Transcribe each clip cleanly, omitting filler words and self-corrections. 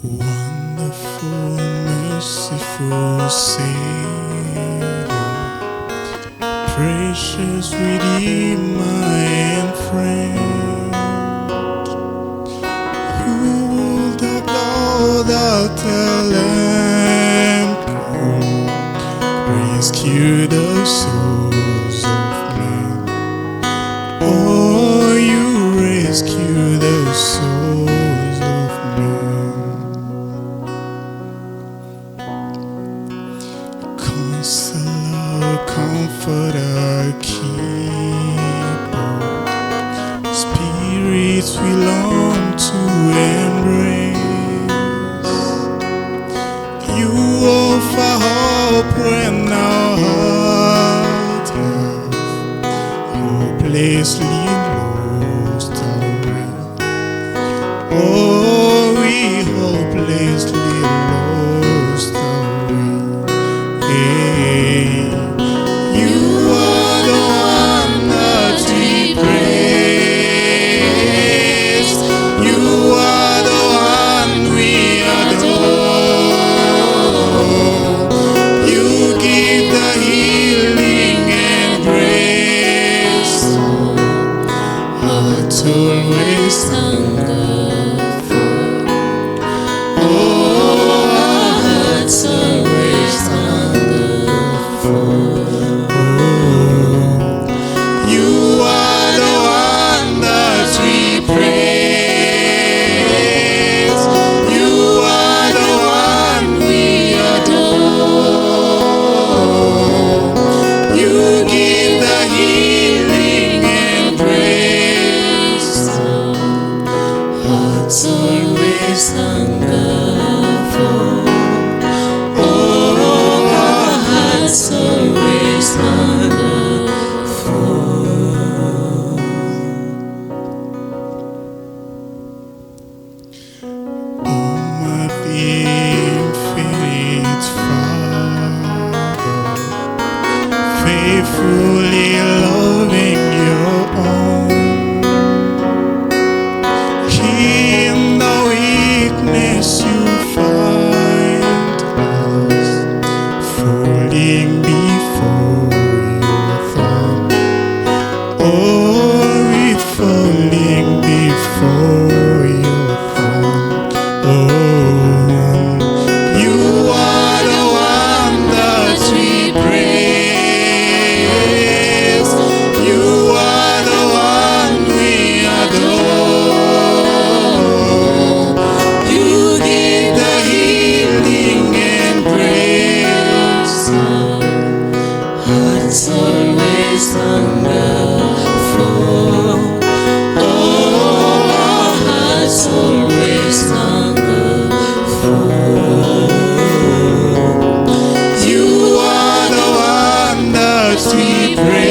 Wonderful, merciful Savior, precious Redeemer and friend, who would have thought that the Lamb could rescue the souls of men? Oh, you rescue the souls of men. Counselor, comforter, keeper, spirits we long to embrace. You offer hope when our heart have hopelessly lost our way. Oh, we hopelessly lost our way. Hey, you are the one that we praise. You are the one we adore. You give the healing and grace. Hearts always Hunger for. Oh, Our hearts always hunger for. You are the one that we praise. You are the one we adore. You give the healing and grace. Hearts always hunger for. Oh, Our hearts always hunger for. Oh, my infinite Father, faithfully loving your own. In the weakness you find us, falling before your throne. Oh, we falling before your throne. Oh, you are the one that we praise. You are the one we adore. You give the healing and grace. Hearts always hunger for. Oh, Our hearts always hunger for. You are the one that we praise.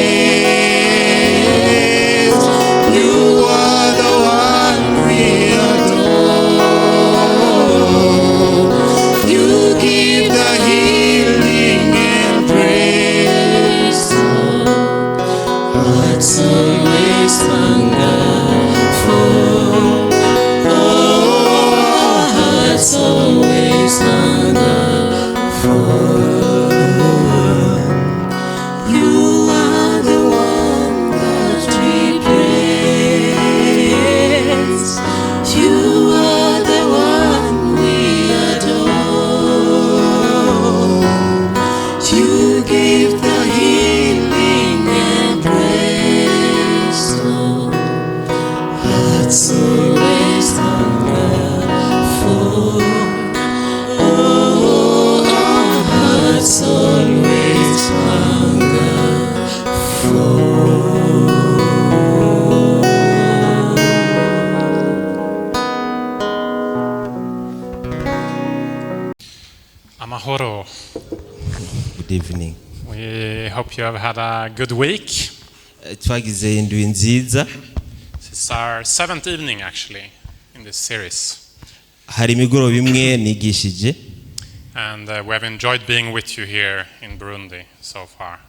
You are the one we adore. You give the healing and praise. Hearts always hunger for. Oh, Our hearts always hunger for. You are the one that we Praise. You are the one we adore. You give the Healing and grace. Hearts always hunger for. Oh, our hearts always hunger for. Amahoro. Good evening. We hope you have had a good week. Twagize indwi nziza. This is our seventh evening, actually, in this series. Hari imigoroba imwe nigishije. And we have enjoyed being with you here in Burundi so far.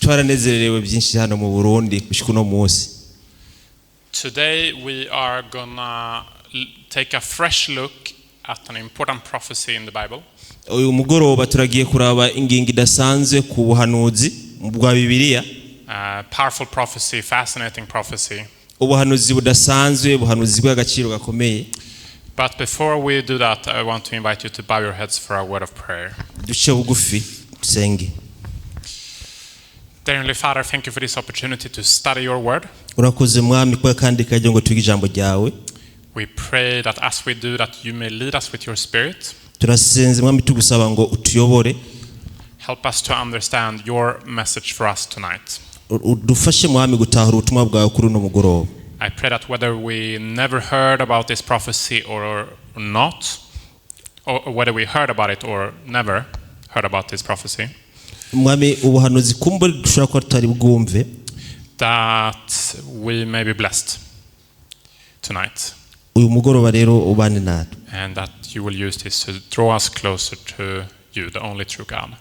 Twaranezerewe byinshi hano mu Burundi gushika uno munsi. Today, we are gonna take a fresh look at an important prophecy in the Bible. Uyu mugoroba turagiye kuraba ingingo idasanzwe ku buhanuzi bwa Bibiliya. Powerful prophecy, fascinating prophecy. Ubuhanuzi budasanzwe, ubuhanuzi bw'agaciro gakomeye. But before we do that, I want to invite you to bow your heads for a word of prayer. Duce bugufi dusenge. Dear Heavenly Father, thank you for this opportunity to study your word. Urakoze Mwami kuba kandi kajya ngo twige ijambo ryawe. We pray that as we do that, you may lead us with your Spirit. Turasenze Mwami tugusaba ngo utuyobore. Help us to understand your message for us tonight. Udufashe Mwami gutahura ubutumwa bwawe kuri uno mugoroba. I pray that whether we never heard about this prophecy or not, or whether we heard about it or never heard about this prophecy, Mwami, ubuhanuzi kumbure dushobora kuba tutari bwumve, that we may be blessed tonight, uyu mugoroba rero ubane natwe, and that you will use this to draw us closer to you, the only true God.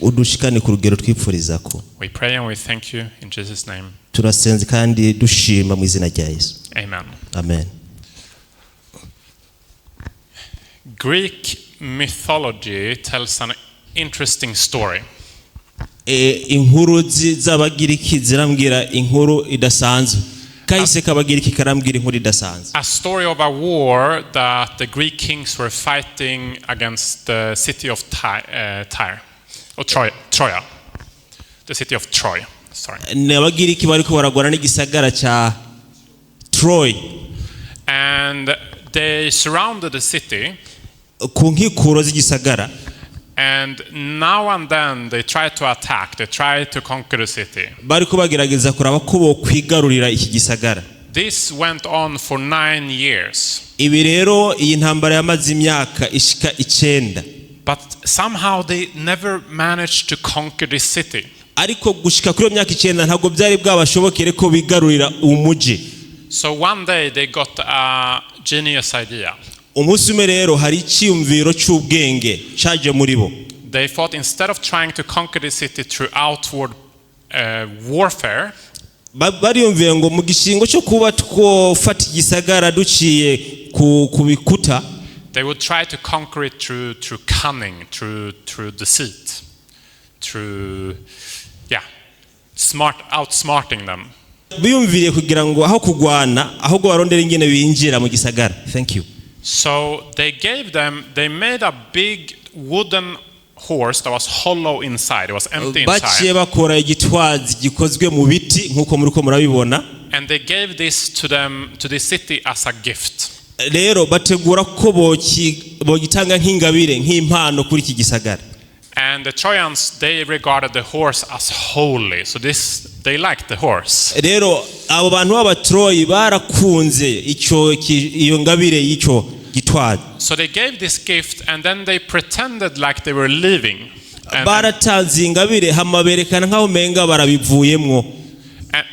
Udushikane ku rugero twipfuriza ko. We pray and we thank you in Jesus' name. Turasenze kandi dushima mu izina rya Yesu. Amen. Amen. Greek mythology tells an interesting story. Inkuru z'Abagiriki zirambwira inkuru idasanzwe. Kahise k'Abagiriki karambwira inkuru idasanzwe. A story of a war that the Greek kings were fighting against the city of Tyre, or Troya, the city of Troy. Sorry. Ni Abagiriki bariko baragwana n'igisagara ca Troy. And they surrounded the city, Ku nkikuro z'igisagara. and now and then they tried to attack, they tried to conquer the city. Bariko bagerageza kuraba ko bokwigarurira iki gisagara. This went on for 9 years. Ibi rero iyi ntambara yamaze imyaka ishika 9. But somehow they never managed to conquer this city. Ariko gushika kuri iyo myaka 9 ntabwo byari bwabashobokere ko bigarurira umuji. So one day they got a genius idea. Umunsi umwe rero hari icyiyumviro cy'ubwenge cyaje muri bo. They thought instead of trying to conquer the city through outward warfare, Bariyumviye ngo mu gishingo cyo kuba twofata igisagara duciye ku bikuta, they would try to conquer it through cunning, through deceit, through outsmarting them. Biyumviriye kugira ngo aho kugwana ahubwo barondera ingene binjira mu gisagara. Thank you. So they made a big wooden horse that was hollow inside. It was empty Baciye inside. bakora igitwazi gikozwe mu biti nkuko muri ko murabibona. And they gave this to them, to the city, as a gift. Rero bategura ko bogitanga nk'ingabire, nk'impano kuri iki gisagara. And the Trojans, they regarded the horse as holy. So they liked the horse. Rero abo bantu b'Abatroyi barakunze iyo ngabire y'icyo gitwazi. So they gave this gift, and then they pretended like they were leaving. Baratanze ingabire hama berekana nk'aho umenga barabivuyemwo.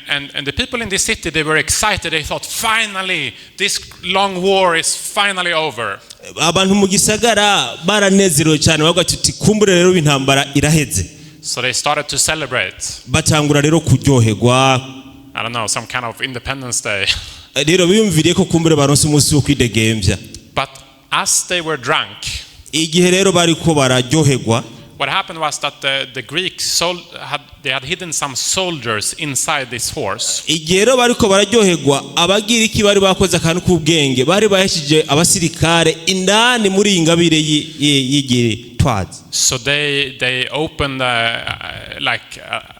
And the people in the city, they were excited. They thought, finally, this long war is finally over. Abantu mu gisagara baranezerewe cyane, bavuga tuti kumbure rero intambara iraheze. So they started to celebrate. Batangura rero kuryoherwa. I don't know, some kind of Independence Day. Rero biyumviriye ko kumbure baronse umunsi wo kwidegembya. But as they were drunk, igihe rero bariko bararyoherwa, what happened was that the Greeks had hidden some soldiers inside this horse. Igihe rero bariko bararyoherwa, Abagiriki bari bakoze akantu k'ubwenge, bari baheshije abasirikare indani muri iyi ngabire y'igitwazi. So they opened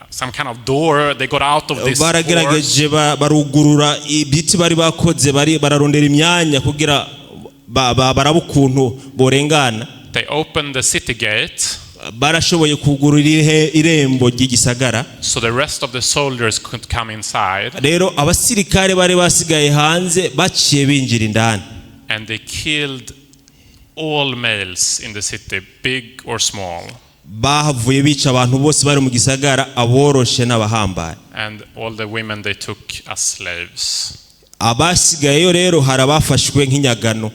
some kind of door. They got out of this horse. Baragerageje barugurura ibiti bari bakoze, bari bararondera imyanya kugira barabe ukuntu borengana. They opened the city gate. Barashoboye kugurura irembo ry'igisagara. So the rest of the soldiers could come inside. Rero abasirikare bari basigaye hanze baciye binjira indani. And they killed all males in the city, big or small. Bahavuye bica abantu bose bari mu gisagara, aboroshe n'abahambaye. And all the women they took as slaves. Abasigayeyo rero hari abafashwe nk'inyagano.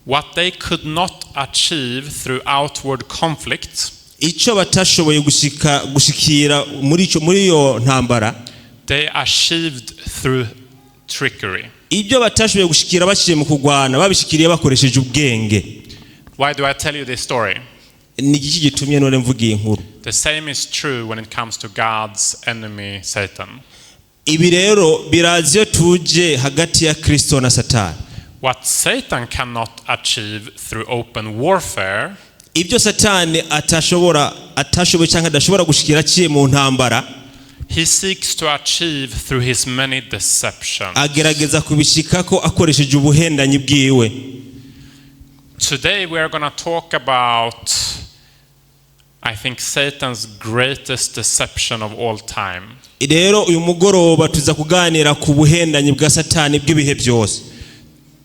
What they could not achieve through outward conflict, icyo batashoboye gushikira muri iyo ntambara, they achieved through trickery. Ibyo batashoboye gushikira baciye mu kurwana babishikiriye bakoresheje ubwenge. Why do I tell you this story? Ni iki gitumye none mvuga iyi nkuru? The same is true when it comes to God's enemy, Satan. Ibi rero birazi iyo tuje hagati ya Kristo na Satani. What Satan cannot achieve through open warfare, Ibyo Satani atashobora atashoboye cyangwa adashobora gushikira aciye mu ntambara, he seeks to achieve through his many deceptions. Agerageza kubishikako akoresheje ubuhendanyi bwiwe. Today we are going to talk about, I think, Satan's greatest deception of all time. Rero uyu mugoroba tuza kuganira ku buhendanyi bwa Satani bw'ibihe byose.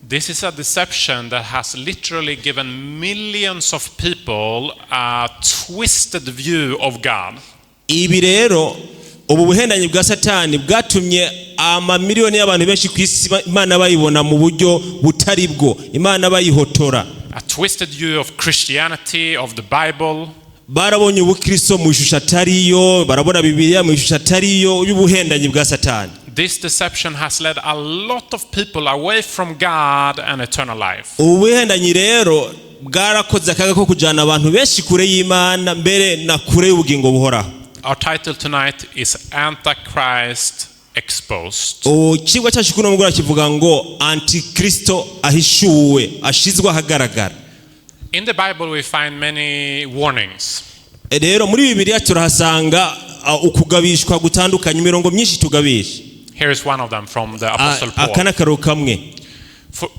This is a deception that has literally given millions of people a twisted view of God. Ibi rero ubu buhendanyi bwa Satani bwatumye amamiliyoni y'abantu benshi ku isi Imana bayibona mu buryo butari bwo, Imana bayihotora. A twisted view of Christianity, of the Bible. Barabonye ubukristo mu ishusho atariyo, barabona Bibiliya mu ishusho atariyo y'ubuhendanyi bwa Satani. This deception has led a lot of people away from God and eternal life. Ubu buhendanyi rero bwarakoze akaga ko kujyana abantu benshi kure y'Imana mbere na kure y'ubugingo buhoraho. Our title tonight is Antichrist Exposed. Ikigwa cyacu kuno mugoroba kivuga ngo Antikristo ahishuwe ashizwe ahagaragara. In the Bible, we find many warnings. Rero muri Bibiliya turahasanga ukugabishwa gutandukanye, imirongo myinshi tugabisha. Here is one of them from the Apostle Aka Paul. ni akararo kamwe.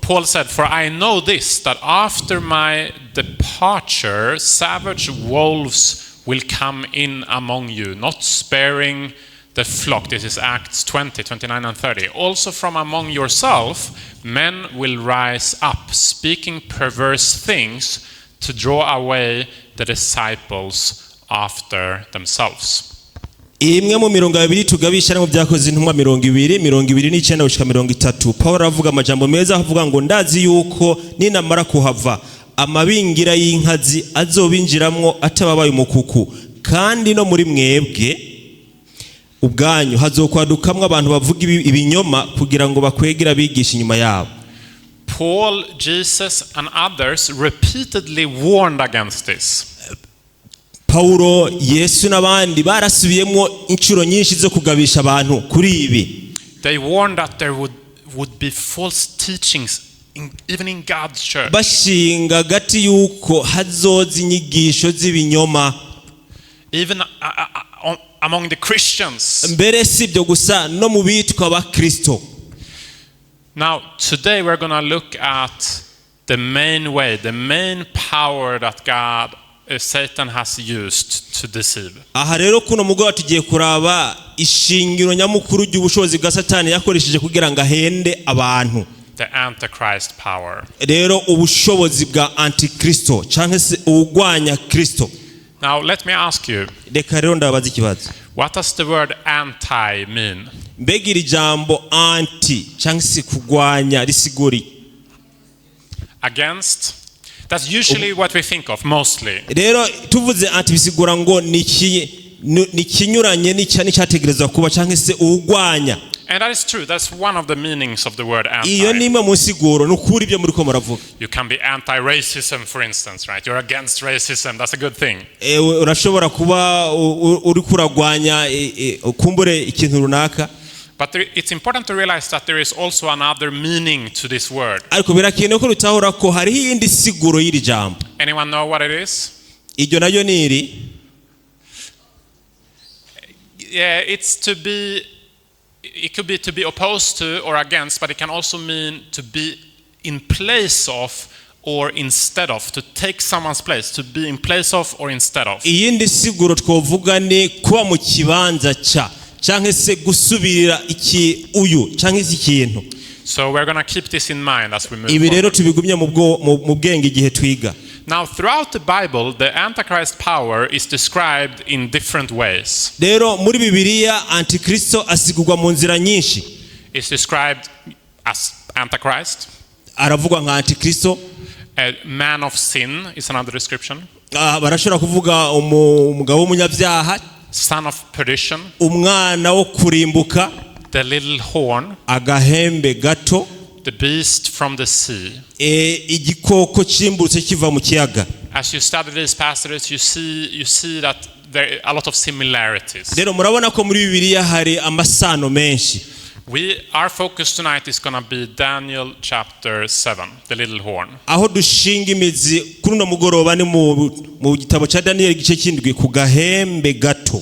Paul said, "For I know this, that after my departure, savage wolves will come in among you, not sparing the flock." This is Acts 20, 29 and 30. "Also from among yourself, men will rise up, speaking perverse things to draw away the disciples after themselves." Imwe mu mirongo ibiri tugabisha mu Byakoze Intumwa 29 gushika 30. Paul aravuga amajambo meza avuga ngo ndazi yuko ninamara kuhava amabingira y'inkazi azobinjiramwo atababaye umukuku, kandi no muri mwebwe ubwanyu hazokwadukamwo abantu bavuga ibinyoma kugira ngo bakwegere abigisha inyuma yabo. Paul, Jesus, and others repeatedly warned against this. Paulo, Yesu n'abandi barasubiyemo inshuro nyinshi zo kugabisha abantu kuri ibi. They warned that there would be false teachings, even in God's church. Bashinga hagati yuko hazoza inyigisho z'ibinyoma, Even among the Christians. Mbere si ibyo gusa, no mu bitwa abakristo. Now, today we're going to look at the main way, the main power that Satan has used to deceive. Aha rero kuno mugoroba tugiye kuraba ishingiro nyamukuru ry'ubushobozi bwa Satani yakoresheje kugira ngo ahende abantu. The Antichrist power. Rero ubushobozi bwa antikristo cyangwa se ubugwanya Kristo. Now, let me ask you, Reka rero ndababaza ikibazo. What does the word "anti" mean? Mbega iri jambo anti cyangwa se kugwanya risigura iki? Against? That's usually what we think of mostly. Rero tuvuze anti bisigura ngo ni ikinyuranye n'icyategerezwa kuba cyangwa se uwugwanya. And that is true. That's one of the meanings of the word Iyo "anti." ni imwe mu nsiguro, ni ukuri ibyo muri ko muravuga. You can be anti racism, for instance, right? You're against racism. That's a good thing. Ewe, urashobora kuba uri kuragwanya kumbure ikintu runaka. But it's important to realize that there is also another meaning to this word. Ariko birakenewe ko rutahura ko hariho iyindi siguro y'iri jambo. Anyone know what it is? Iryo naryo ni iri. Yeah, it could be to be opposed to or against, but it can also mean to be in place of or instead of, to take someone's place, to be in place of or instead of. Iyindi siguro twovuga ni kuba mu kibanza ca cyangwa se gusubirira iki uyu cyangwa se ikintu. So we're going to keep this in mind as we move Ibi rero forward. tubigumye mu bwenge igihe twiga. Now, throughout the Bible, the Antichrist power is described in different ways. Rero muri Bibiliya antikristo asigurwa mu nzira nyinshi. It's described as Antichrist. Aravugwa nka antikristo. A man of sin is another description. Barashobora kuvuga umugabo w'umunyabyaha, Son of perdition, umwana wo kurimbuka, the little horn, agahembe gato, The beast from the sea. Igikoko cimburutse kiva mu kiyaga. As you study these passages, you see that there are a lot of similarities. Rero murabona ko muri Bibiliya hari amasano menshi. Our focus tonight is going to be Daniel chapter 7, the little horn. Aho dushinga imizi kuri uno mugoroba ni mu gitabo cya Daniyeli igice cy'indwi ku gahembe gato.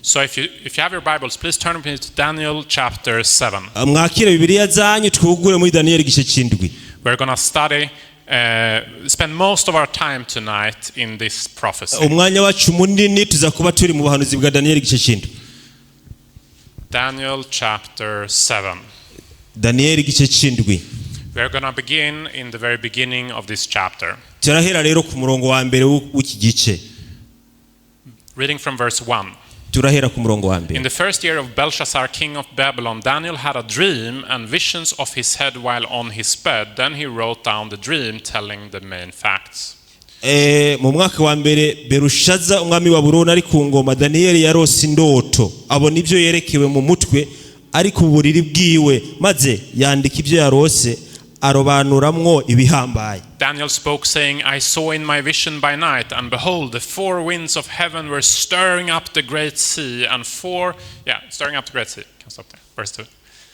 So if you have your Bibles, please turn with me to Daniel chapter 7. Mwakire Bibiliya zanyu twugure muri Daniyeli igice cy'indwi. We're going to spend most of our time tonight in this prophecy. Umwanya wacu munini tuza kuba turi mu buhanuzi bwa Daniyeli igice cy'indwi. Daniel chapter 7. Daniyeli igice cy'indwi. We're going to begin in the very beginning of this chapter, Turahera rero ku murongo wa mbere w'iki gice. Reading from verse 1. Turahera ku murongo wa In mbere. The first year of Belshazzar, king of Babylon, Daniel had a dream and visions of his head while on his bed. Then he wrote down the dream, telling the main facts. Mu mwaka wa mbere Berushaza umwami wa Buruni ari ku ngoma, Daniyeli yarose indoto abona ibyo yerekewe mu mutwe ari ku buriri bwiwe, maze yandika ibyo yarose arobanuramwo ibihambaye. Daniel spoke, saying, "I saw in my vision by night, and behold, the four winds of heaven were stirring up the great sea, and four, yeah, stirring up the great sea." Can stop there. Verse 2.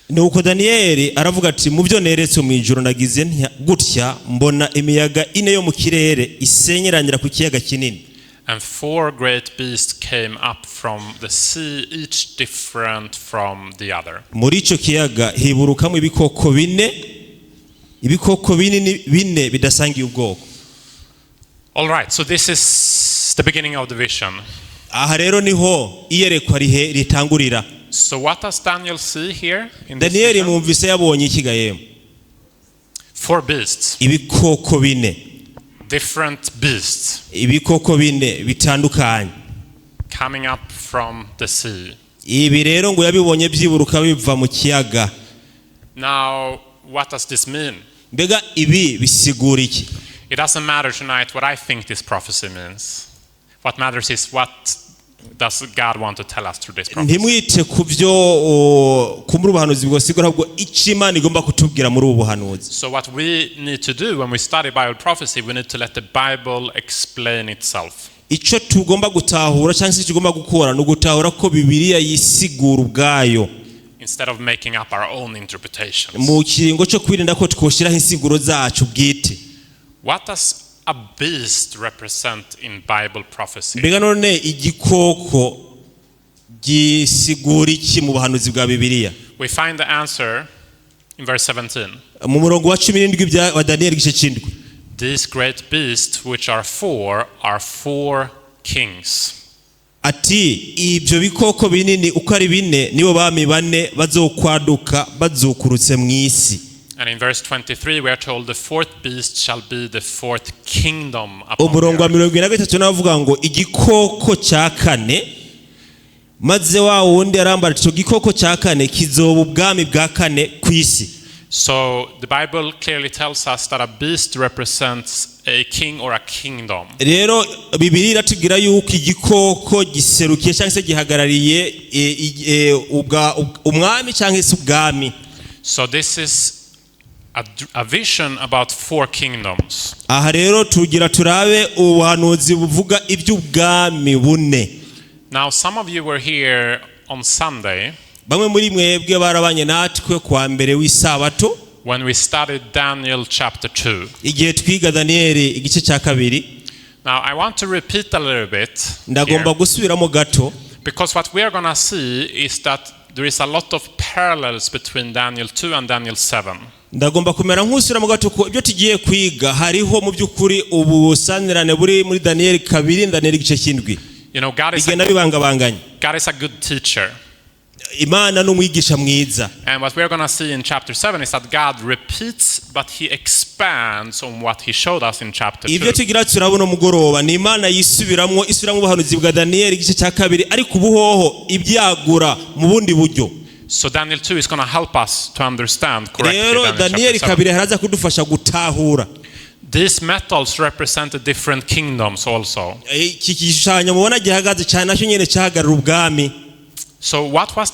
Nuko Daniyeli aravuga ati mu byo neretse mu ijoro nagize gutya mbona imiyaga ine yo mu kirere isenyeranira ku kiyaga kinini. And four great beasts came up from the sea, each different from the other. Muri icyo kiyaga hiburukamo ibikoko bine, ibikoko binini bine bidasangiye ubwoko. All right, so this is the beginning of the vision. Aha rero niho iyerekwa rihe ritangurira. So, what does Daniel see here in this Daniyeli vision? mwumvise yabonye iki gahemu? Four beasts, Ibikoko bine. Different beasts Ibikoko bine bitandukanye coming up from the sea. Ibi rero ngo yabibonye byiburuka biva mu kiyaga. Now, what does this mean? Mbega ibi bisigura iki? It doesn't matter tonight what I think this prophecy means. What matters is, what does God want to tell us through this prophecy? Ntimwite ku byo ku muri ubuhanuzi bwosigura, ahubwo icyo Imana igomba kutubwira muri ubu buhanuzi. So, what we need to do when we study Bible prophecy, we need to let the Bible explain itself. Icyo tugomba gutahura cyangwa se icyo tugomba gukora ni ugutahura ko Bibiliya yisigura ubwayo instead of making up our own interpretations. Mu kiringo cyo kwirinda ko twoshyiraho insiguro zacu bwite. What does a beast represent in Bible prophecy? Mbega none igikoko gisigura iki mu buhanuzi bwa Bibiliya? We find the answer in verse 17. Mu murongo wa 17 wa Daniyeli igice cy'indwi. These great beasts, which are four, are four kings. Ati ibyo bikoko binini uko ari bine nibo bami bane bazokwaduka bazukurutse mu isi. And in verse 23, we are told the fourth beast shall be the fourth kingdom upon the Umurongo wa earth. 23 nawe avuga ngo igikoko cya kane, maze wa wundi arambara icyo gikoko cya kane kizoba ubwami bwa kane ku isi. So the Bible clearly tells us that a beast represents a king or a kingdom. Rero Bibiliya iratubwira yuko igikoko giserukiye cyangwa se gihagarariye umwami cyangwa se ubwami. So this is a vision about four kingdoms. Aha rero tugira turabe ubuhanuzi buvuga iby'ubwami bune. Now, some of you were here on Sunday Bamwe muri mwebwe barabanye natwe kwa mbere w'isabato when we studied Daniel chapter 2. igihe twiga Daniyeli igice cya kabiri. Now, I want to repeat a little bit Ndagomba here, gusubiramo gato because what we are going to see is that there is a lot of parallels between Daniel 2 and Daniel 7. Ndagomba kumera nk'usubiramo gato ko ibyo tugiye kwiga hariho mu by'ukuri ubusanirane buri muri Daniyeli kabiri na Daniyeli igice cy'indwi. God is Bigenda bibangabanganye. God is a good teacher. Imana ni umwigisha mwiza. And what we are going to see in chapter 7 is that God repeats, but he expands on what he showed us in chapter Ibyo 2. tugira turabona umugoroba ni Imana yisubiramwo, isubiramo ubuhanuzi bwa Daniyeli igice cya kabiri, ariko ubuhoho ibyagura mu bundi buryo. So Daniel 2 is going to help us to understand correctly Rero Daniel chapter Daniyeli 7. kabiri haraza kudufasha gutahura. These metals represent the different kingdoms also. Iki gishushanyo mubona gihagaze cyane nacyo nyine cyahagarara ubwami. So what was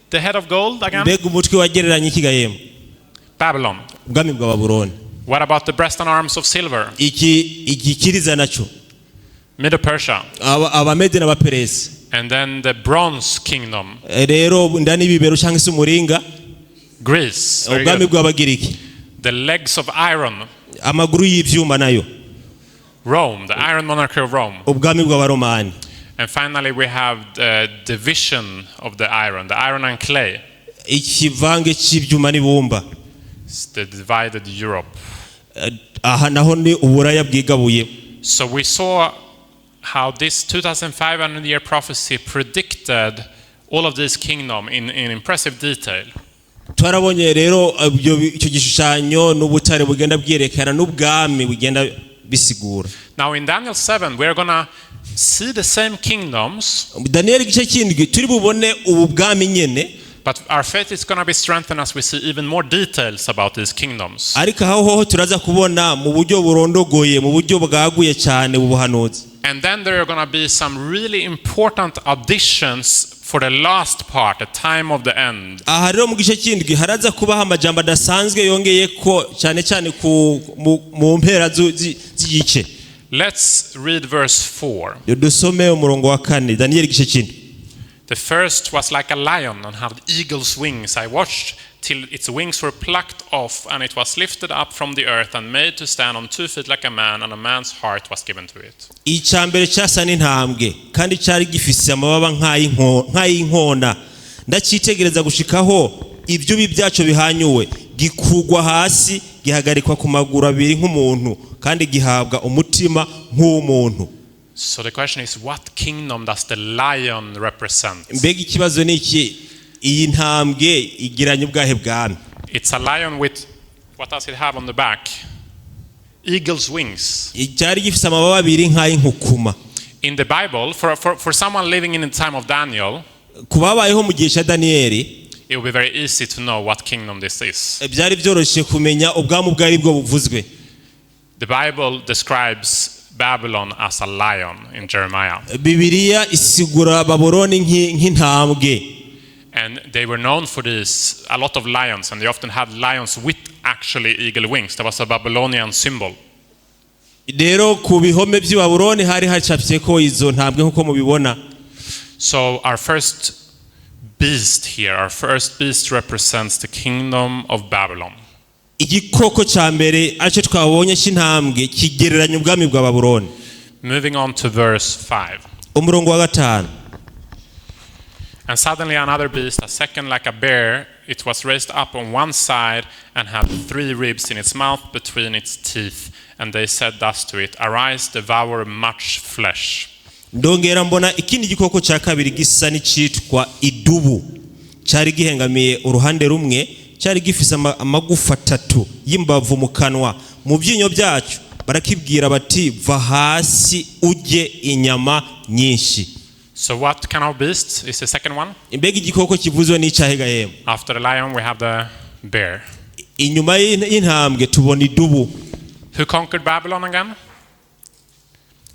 the head of gold again? Mbega umutwe wagereranya iki gahembo? Babylon. Ubwami bwa Babuloni. What about the breast and arms of silver? Iki igikiriza naco? Medo Persia. Abamede n'Abaperesi. And then the bronze kingdom, Rero inda n'ibibero cyangwa se umuringa? Greece. Very Ubwami good. bw'Abagiriki. The legs of iron, Amaguru y'ivyuma nayo? Rome, the iron monarchy of Rome. Ubwami bw'Abaromani. And finally, we have the division of the iron and clay. Ikivange cy'ibyuma n'ibumba. It's the divided Europe. Aha naho ni Uburaya bwigabuye. So we saw how this 2,500 year prophecy predicted all of these kingdom in impressive detail. Twarabonye rero icyo gishushanyo n'ubutare bugenda bwerekana n'ubwami bugenda bisigura. Now in Daniel 7, we're going to see the same kingdoms, Daniyeli igice cy'indwi turi bubone ubu bwami nyene, but our faith is going to be strengthened as we see even more details about these kingdoms. ariko aho hoho turaza kubona mu buryo burondogoye, mu buryo bwaguye cyane ubuhanuzi. And then there are going to be some really important additions for the last part, the time of the end. Aha rero mu gice cy'indwi haraza kubaho amajambo adasanzwe yongeye ko cyane cyane mu mpera z'igice. Let's read verse 4. Dusome umurongo wa 4, Daniyeli igice cy'indwi. The first was like a lion and had eagle's wings. I watched till its wings were plucked off, and it was lifted up from the earth and made to stand on 2 feet like a man, and a man's heart was given to it. Icya mbere cyasa n'intambwe kandi cyari gifise amababa nk'ay'inkona. Ndacyitegereza gushikaho ibyubi byacyo bihanyuwe, gikugwa hasi, gihagarikwa ku maguru abiri nk'umuntu, kandi gihabwa umutima nk'uw'umuntu. So the question is, what kingdom does the lion represent? Mbega ikibazo ni iki: iyi ntambwe igiranye ubwahe bwami? It's a lion with, what does it have on the back? Eagle's wings. Cyari gifise amababa abiri nk'ay'inkukuma. In the Bible, for someone living in the time of Daniel, Ku babayeho mu gihe cya Daniyeli, it will be very easy to know what kingdom this is. Byari byoroshye kumenya ubwami ubwo ari bwo buvuzwe. The Bible describes Babylon as a lion in Jeremiah. Bibiliya isigura Babuloni nk'intambwe. And they were known for this, a lot of lions, and they often had lions with actually eagle wings. That was a Babylonian symbol. Rero ku bihome by'i Babuloni hari hacapye ko izo ntambwe nk'uko mubibona. So our first beast here, our first beast represents the kingdom of Babylon. Igikoko cya mbere aricyo twabonye cy'intambwe kigereranya ubwami bwa Babuloni. Moving on to verse 5. Umurongo wa 5. And suddenly another beast, a second like a bear, it was raised up on one side and had three ribs in its mouth between its teeth. And they said thus to it, "Arise, devour much flesh." Ndongera mbona ikindi gikoko cya kabiri gisa n'icyitwa idubu, cyari gihengamiye uruhande rumwe, cyari gifise amagufa atatu y'imbavu mu kanwa mu byinyo byacyo. Barakibwira bati: "Va hasi urye inyama nyinshi." So, what kind of beast is the second one? Mbega igikoko kivuzwe n'icyahe ga yemwe? After the lion, we have the bear. Inyuma y'intambwe tubona idubu. Who conquered Babylon again?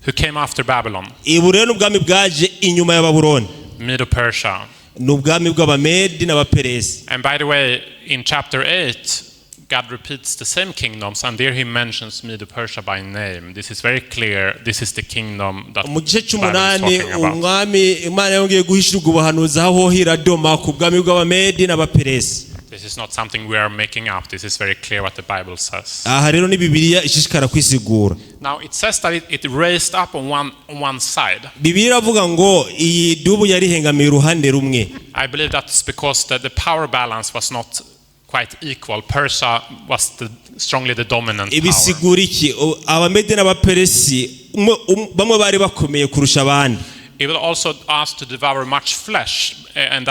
Who came after Babylon? Ibu rero n'ubwami bwaje inyuma ya Babuloni. Medo Persia. Ni ubwami bw'Abamedi n'Abaperesi. And by the way, in chapter 8, God repeats the same kingdoms, and there he mentions Medo Persia by name. This is very clear. This is the kingdom that Mu gice Bible is cy'umunani talking about. umwami Imana yongeye guhishurwa ubuhanuzi aho hiradoma ku bwami bw'Abamedi n'Abaperesi. This is not something we are making up. This is very clear what the Bible says. Aha rero ni Bibiliya ishishikara kwisigura. Now, it says that it raised up on one side. Bibiliya iravuga ngo iyi dubu yarihengamiye uruhande rumwe. I believe that's because the power balance was not quite equal. Persia was strongly the dominant power. Ibisigura iki? Abamedi n'Abaperesi bamwe bari bakomeye kurusha abandi. It will also ask to devour much flesh, and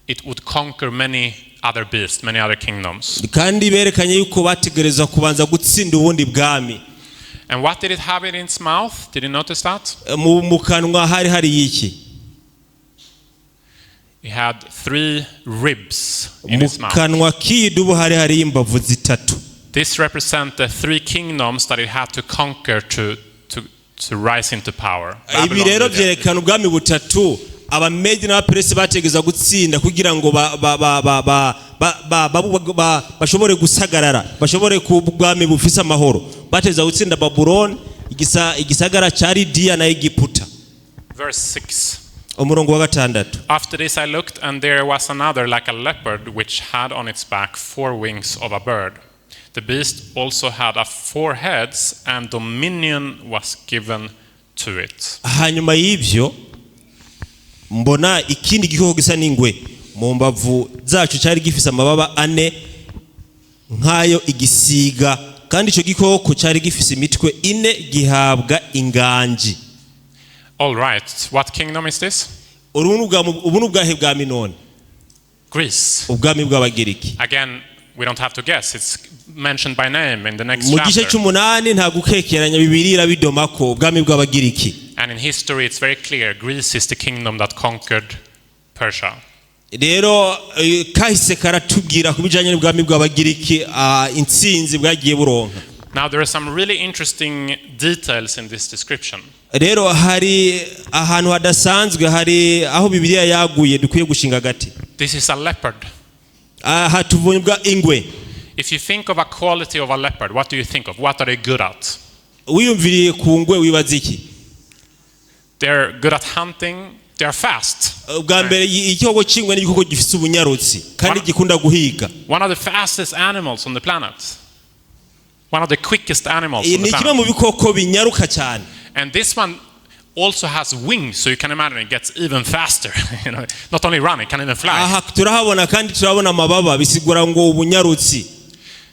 it would conquer many other beasts, many other kingdoms. Kandi berekanye yuko bategereza kubanza gutsinda ubundi bwami. And what did it have in its mouth? Did you notice that? Mu kanwa hari hari iki? It had three ribs in Mu its mouth. kanwa k'iyi dubu hari hari imbavu zitatu. This represents the three kingdoms that it had to conquer to rise into power. Ibi Babylon, rero Media. byerekana ubwami butatu Abamedi n'Abaperesi bategeza gutsinda kugira ngo ba- ba- ba- ba- ba- ba- ba- ba- ba- bashobore gusagarara, bashobore kuba ubwami bufise amahoro. Bateza gutsinda Babuloni, igisagara cya Lidiya na Egiputa. Verse 6. Umurongo wa 6. After this I looked, and there was another like a leopard, which had on its back four wings of a bird. The beast also had a four heads, and dominion was given to it. Hanyuma y'ibyo mbona ikindi gikoko gisa n'ingwe. Mu mbavu zacu cyari gifise amababa ane nk'ayo igisiga, kandi icyo gikoko cyari gifise imitwe ine, gihabwa inganji. All right, what kingdom is this? Ubu ni ubwahe bwami none? Greece. Ubwami bw'Abagiriki. Again, we don't have to guess. It's mentioned by name in the next Mu gice chapter. cy'umunani nta gukekeranya, Bibiri irabidomako, ubwami bw'Abagiriki. And in history, it's very clear Greece is the kingdom that conquered Persia. Rero kahise karatubwira ku bijyanye n'ubwami bw'Abagiriki, intsinzi bwagiye buronka. Now, there are some really interesting details in this description. Rero hari ahantu hadasanzwe, hari aho Bibiliya yaguye dukwiye gushinga agati. This is a leopard. Aha tuvuga ingwe. If you think of a quality of a leopard, what do you think of? What are they good at? Wiyumviriye ku ngwe wibaza iki? They're good at hunting, they're fast. Ubwa mbere igikoko cy'ingwe ni igikoko gifite ubunyarutsi kandi gikunda guhiga. One of the fastest animals on the planet. One of the quickest animals on Ni the kimwe mu planet. bikoko binyaruka cyane. And this one also has wings, so you can imagine it gets even faster. Not only run, it can even fly. Aha turahabona kandi turabona amababa, bisigura ngo ubunyarutsi.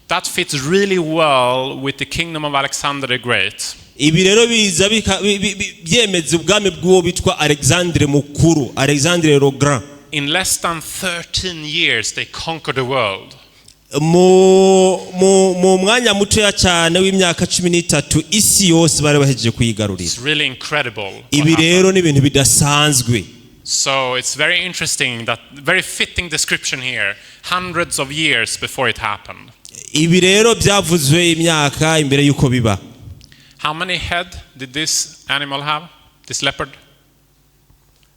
That fits really well with the kingdom of Alexander the Great. Ibi rero biza byemeza ubwami bw'uwo bitwa Alexandre Mukuru, Alexandre le Grand. In less than 13 years, they conquered the world. Mu mwanya mutoya cyane w'imyaka 13 isi yose bari bahejeje kuyigarurira. It's really incredible what Ibi happened. rero ni ibintu bidasanzwe. So it's very interesting, that very fitting description here, hundreds of years before it happened. Ibi rero byavuzwe imyaka imbere y'uko biba. How many head did this animal have? This leopard?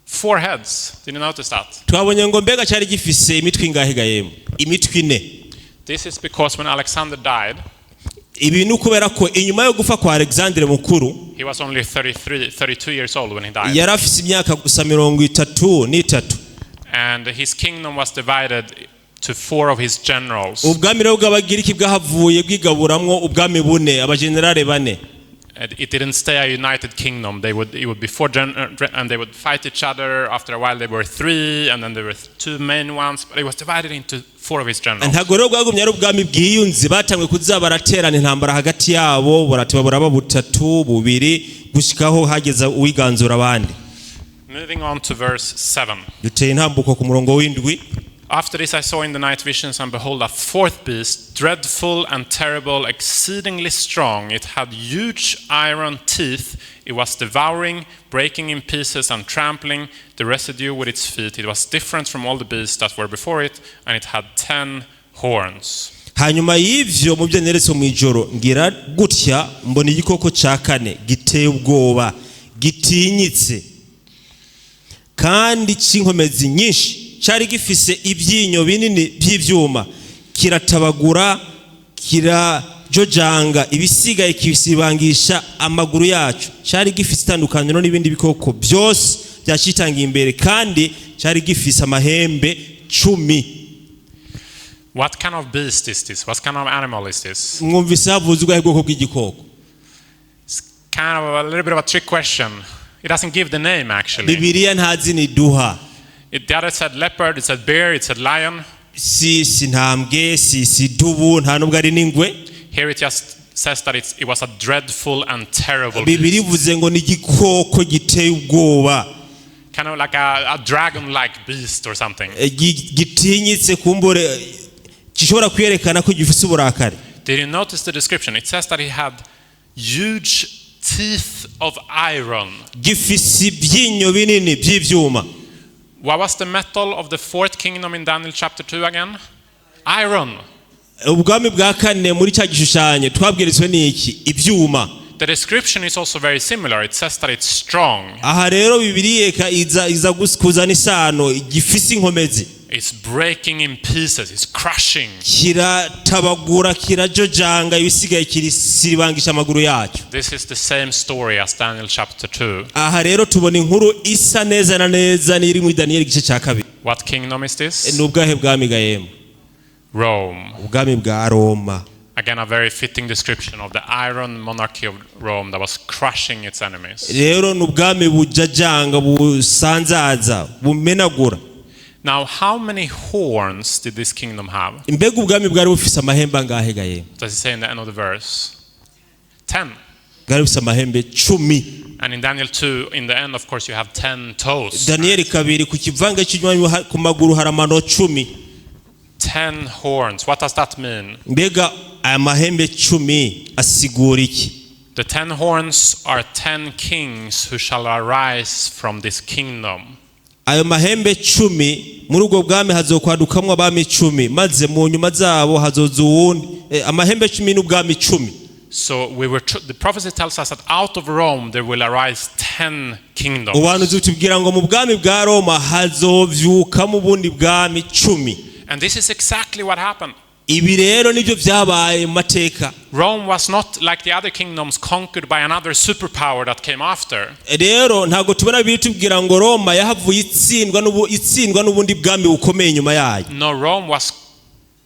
Four heads. Did you notice that? Twabonye ngo mbega cyari gifise imitwe ingahe gahemu? Imitwe ine. This is because when Alexander died, Ibi ni ukubera ko inyuma yo gupfa kwa Alexandre Mukuru, he was only 33, 32 years old when he died. yari afise imyaka gusa 33. And his kingdom was divided to four of his generals. Ubwami rero bw'Abagiriki bwahavuye bwigaburamwo ubwami bune, abajenerale bane. And it didn't stay a united kingdom. It would be four and they would fight each other. After a while, they were three, and then there were two main ones. But it was divided into four of his generals. Ntabwo rero bwagumye ari ubwami bwiyunze, batanguye kuza baraterana intambara hagati yabo, baratiba buraba butatu, bubiri, gushikaho hageze uwiganzura abandi. Moving on to verse 7. Duteye intambuko ku murongo w'indwi. After this, I saw in the night visions, and behold, a fourth beast, dreadful and terrible, exceedingly strong. It had huge iron teeth. It was devouring, breaking in pieces, and trampling the residue with its feet. It was different from all the beasts that were before it, and it had 10 horns. Hanyuma y'ivyo mu byo neretse mu ijoro, ngira gutya mbona igikoko cya kane giteye ubwoba, gitinyitse kandi cy'inkomezi nyinshi. Cyari gifise ibyinyo binini by'ibyuma, kiratabagura, kirajojanga ibisigaye, kibisibangisha amaguru yacu. Cyari gifise itandukaniro n'ibindi bikoko byose byacitangiye imbere, kandi cyari gifise amahembe 10. What kind of beast is this? What kind of animal is this? Mwumvise havuzwe ubwahe bwoko bw'igikoko? It's kind of a little bit of a trick question. It doesn't give the name, actually. Bibiliya nta zina iduha. The other said leopard, it said bear, it said lion. Si ntambwe, si dubu, nta nubwo ari n'ingwe. Here it just says that it was a dreadful and terrible Bibiri beast. ivuze ngo ni igikoko giteye ubwoba. Kind of like a dragon-like beast or something. Gitinyitse kumbure, gishobora kwerekana ko gifise uburakari. Did you notice the description? It says that he had huge teeth of iron. Gifise ibyinyo binini by'ibyuma. What was the metal of the fourth kingdom in Daniel chapter 2 again? Iron. Ubwami bwa kane muri cya gishushanyo twabwirizwe n'iki? Ibyuma. The description is also very similar. It says that it's strong, Aha rero Bibiliya iza kuzana isano gifise inkomezi. It's breaking in pieces, it's crushing. Kiratabagura, kirajojanga, ibisigaye kirisibangisha amaguru yacyo. This is the same story as Daniel chapter 2. Aha rero tubona inkuru isa neza na neza n'iri muri Daniyeli igice cya kabiri. What kingdom is this? Ni ubwahe bwami gahemu? Rome. Ubwami bwa Roma. Again, a very fitting description of the iron monarchy of Rome that was crushing its enemies. Rero ni ubwami bujajanga, busanzaza, bumenagura. Now, how many horns did this kingdom have? Mbega ubwami bwari bufise amahembe angahe gahemu? Does it say in the end of the verse? 10. Bwari bufise amahembe 10. And in Daniel 2, in the end, of course, you have 10 toes. Daniyeli 2 ku kivange cy'inyuma ku maguru hari amano 10. 10 horns. What does that mean? Mbega aya mahembe 10 asigura iki? The 10 horns are 10 kings who shall arise from this kingdom. Ayo mahembe 10, muri ubwo bwami hazokwadukamwo abami 10, maze mu nyuma zabo hazoza uwundi. Amahembe 10 n'ubwami 10. So the prophecy tells us that out of Rome there will arise 10 kingdoms. Ubuhanuzi butubwira ngo mu bwami bwa Roma hazovyukamo ubundi bwami 10. And this is exactly what happened. Ibi rero nibyo byabaye mu mateka. Rome was not like the other kingdoms conquered by another superpower that came after. Rero ntabwo tubona biri tubwira ngo Roma yahavuye itsindwa n'ubundi bwami bukomeye inyuma yayo. No, Rome was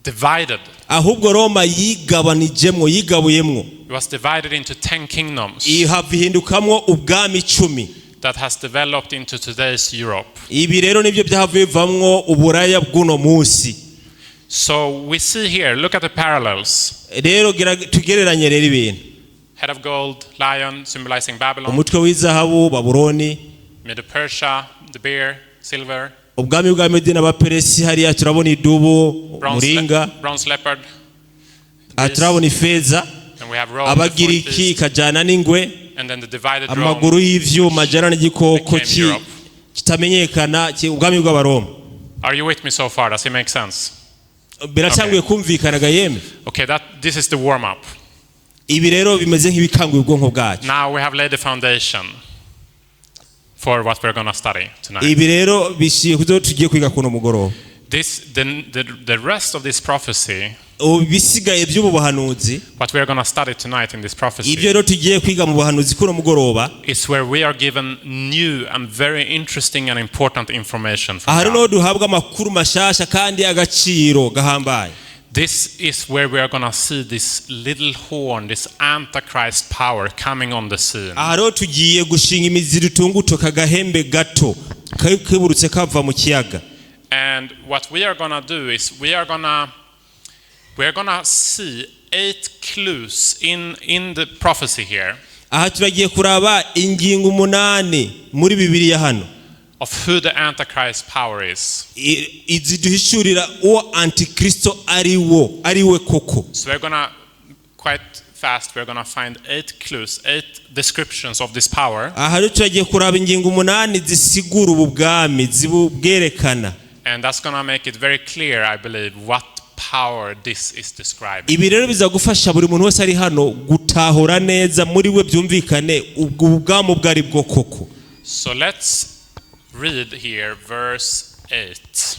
divided. Ahubwo Roma yigabanijemwo, yigabuyemwo. It was divided into 10 kingdoms Ihava ihindukamwo ubwami 10 that has developed into today's Europe. Ibi rero nibyo byahavuye bivamwo uburaya bw'uno munsi. So we see here, look at the parallels. Rero tugereranye rero ibintu. Head of gold, lion, symbolizing Babylon. Umutwe w'izahabu, Babuloni. Medo-Persia, the bear, silver. Ubwami bwa Medi n'Abaperesi, hariya turabona idubu, umuringa. Bronze leopard. Aha turabona ifeza. And we have Rome, the fourth Abagiriki beast, ikajyana n'ingwe. and then the divided Amaguru Rome y'ivyuma ajyana n'igikoko became Europe. kitamenyekana, ubwami bw'Abaroma. Are you with me so far? Does it make sense? Biratanguye kumvikana yemwe? Okay, this is the warm-up. Ibi rero bimeze nk'ibikanguye ubwonko bwacu. Now we have laid the foundation for what we're going to study tonight. Ibi rero bishiye kuzo tugiye kwiga kuno mugoroba. The rest of this prophecy, Ubu bisigaye by'ubu buhanuzi, what we are going to study tonight in this prophecy, ibyo rero tugiye kwiga mu buhanuzi kuno mugoroba, is where we are given new and very interesting and important information from aha God. niho duhabwa amakuru mashasha kandi agaciro gahambaye. This is where we are going to see this little horn, this Antichrist power coming on the scene. Aha rero tugiye gushinga imizi dutunguto kagahembe gato kiburutse kava mu kiyaga. And what we are going to do is we are going to see 8 clues in the prophecy here. Aha turagiye kuraba ingingo 8 muri Bibiliya hano. Of who the Antichrist power is. Iziduhishurira uwo Antikristo ari wo, ari we koko. So we're going to quite fast we're going to find 8 clues, 8 descriptions of this power. Aha rero turagiye kuraba ingingo 8 zisigura ubu bwami, zibubwerekana. And that's going to make it very clear, I believe, what power this is describing. Ibi rero bizagufasha buri muntu wese ari hano gutahura neza muri we byumvikane ubwo bwami ubwo ari bwo koko. So let's read here verse 8.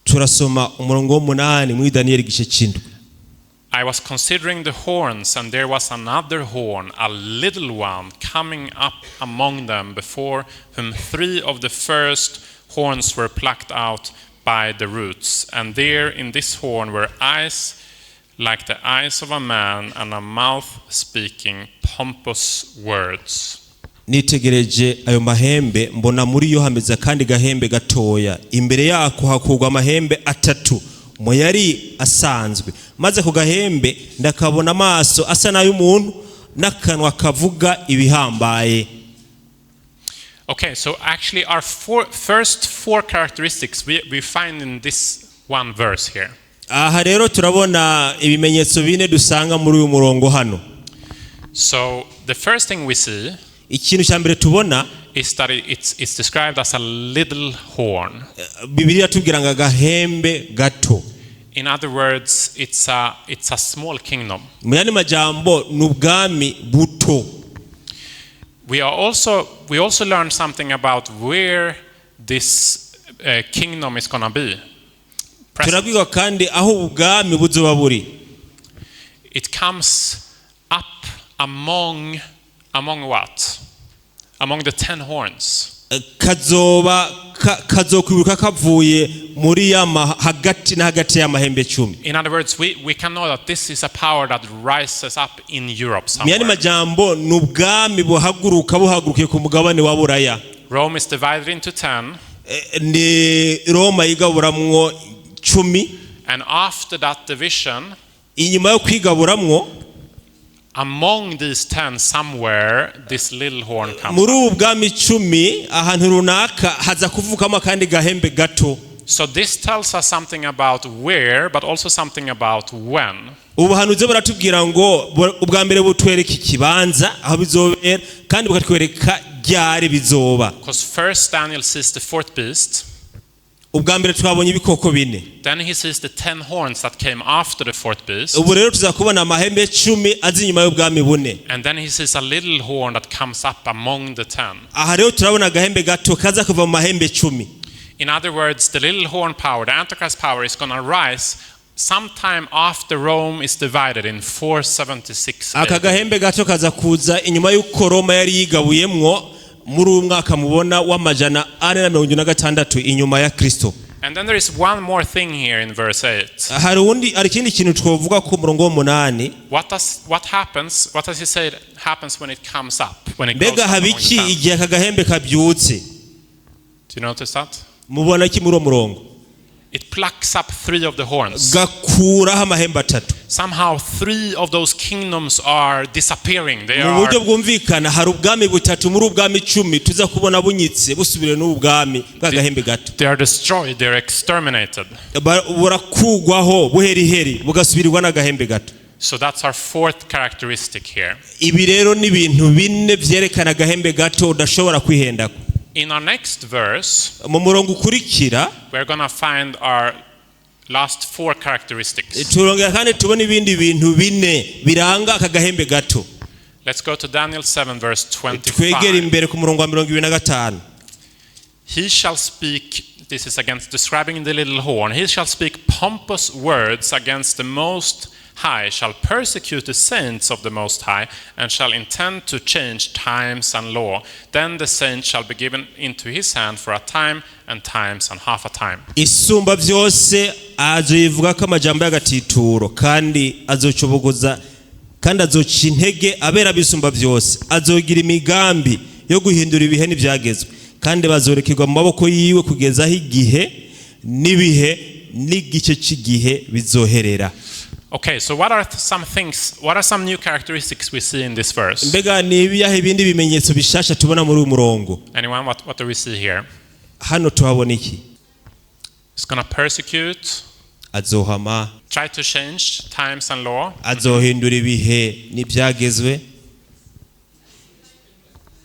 Turasoma umurongo w'8 muri Daniel igice cy'indwi. I was considering the horns, and there was another horn, a little one, coming up among them, before whom 3 of the first horns were plucked out by the roots. And there in this horn were eyes like the eyes of a man, and a mouth speaking pompous words. Nitegereje ayo mahembe mbona muri yo hameze kandi gahembe gatoya, imbere yako hakurwa amahembe 3 mu yari asanzwe, maze ku gahembe ndakabona amaso asa n'ay'umuntu n'akanwa kavuga ibihambaye. Okay, so actually our first four characteristics we find in this one verse here. Aha rero turabona ibimenyetso bine dusanga muri uyu murongo hano. So the first thing we see Ikintu cya mbere tubona is that it's described as a little horn. Bibiliya tubwira ngo agahembe gato. In other words, it's a small kingdom. Mu yandi majambo ni ubwami buto. We also learn something about where this kingdom is going to be present. Turabwirwa kandi aho ubwami buzoba buri. It comes up among what? Among the 10 horns. Kazoba kazokwibuka kavuye muri ya hagati na hagati y'amahembe 10. In other words, we can know that this is a power that rises up in Europe Mu yandi somewhere. majambo, ni ubwami buhaguruka buhagurukiye ku mugabane wa Buraya. Rome is divided into 10, Ni Roma yigaburamwo 10. And after that division, Inyuma yo kwigaburamwo, among these 10 somewhere, this little horn comes muri up. ubu bwami 10 ahantu runaka haza kuvukamo akandi gahembe gato. So this tells us something about where, but also something about when. Ubuhanuzi buratubwira ngo ubwa mbere butwereka ikibanza aho bizobera, kandi bukatwereka ryari bizoba. Because first Daniel sees the fourth beast, Ubwa mbere twabonye ibikoko bine. Then he sees the 10 horns that came after the fourth beast, Ubu rero tuzakubona amahembe 10 aza inyuma y'ubwami bune. And then he sees a little horn that comes up among the 10. Aha rero turabona agahembe gato kaza kuva mu mahembe 10. In other words, the little horn power, the Antichrist power, is going to rise sometime after Rome is divided in 476 Aka AD. gahembe gato kaza kuza inyuma y'uko Roma yari yigabuyemwo muri uyu mwaka mubona w'476 inyuma ya Kristo. And then there is one more thing here in verse 8. Hari undi, hari ikindi kintu twovuga ku murongo w'8. What does he say happens when it comes up? When it goes Mbega up haba among iki the 10? igihe aka gahembe kabyutse? Do you notice that? Mubona iki muri uwo murongo? It plucks up three of the horns. Gakuraho amahembe atatu. Somehow three of those kingdoms are disappearing. They Mu are buryo bwumvikana, hari ubwami butatu muri ubwami 10 tuza kubona bunyitse busubire n'ubu bwami bw'agahembe gato. They are destroyed, they are exterminated. Burakugwaho buheriheri bugasubirirwa n'agahembe gato. So that's our fourth characteristic here. Ibi rero ni ibintu bine vyerekana agahembe gato udashobora kwihendako. In our next verse, Mu murongo ukurikira, we're going to find our last four characteristics. turongera kandi tubona ibindi bintu bine biranga aka gahembe gato. Let's go to Daniel 7, verse Twegere 25. imbere ku murongo wa 25. He shall speak, this is against describing the little horn, he shall speak pompous words against the Most High, shall persecute the saints of the Most High, and shall intend to change times and law. Then the saints shall be given into his hand for a time and times and half a time. Isumba byose azoyivuga ko amajambo y'agatituro, kandi azocobogoza kandi azoca intege abera bisumba byose, azogira imigambi yo guhindura ibihe n'ibyagezwe, kandi bazorekerwa mu maboko yiwe kugeza aho igihe n'ibihe n'igice cy'igihe bizoherera. Okay, so what are some things, what are some new characteristics we see in this verse? Mbega ni ibiyahe ibindi bimenyetso bishasha tubona muri uyu murongo? Anyone, what do we see here? Hano tuhabona iki? It's going to persecute, Azohama, try to change times and law, azohindura ibihe n'ibyagezwe,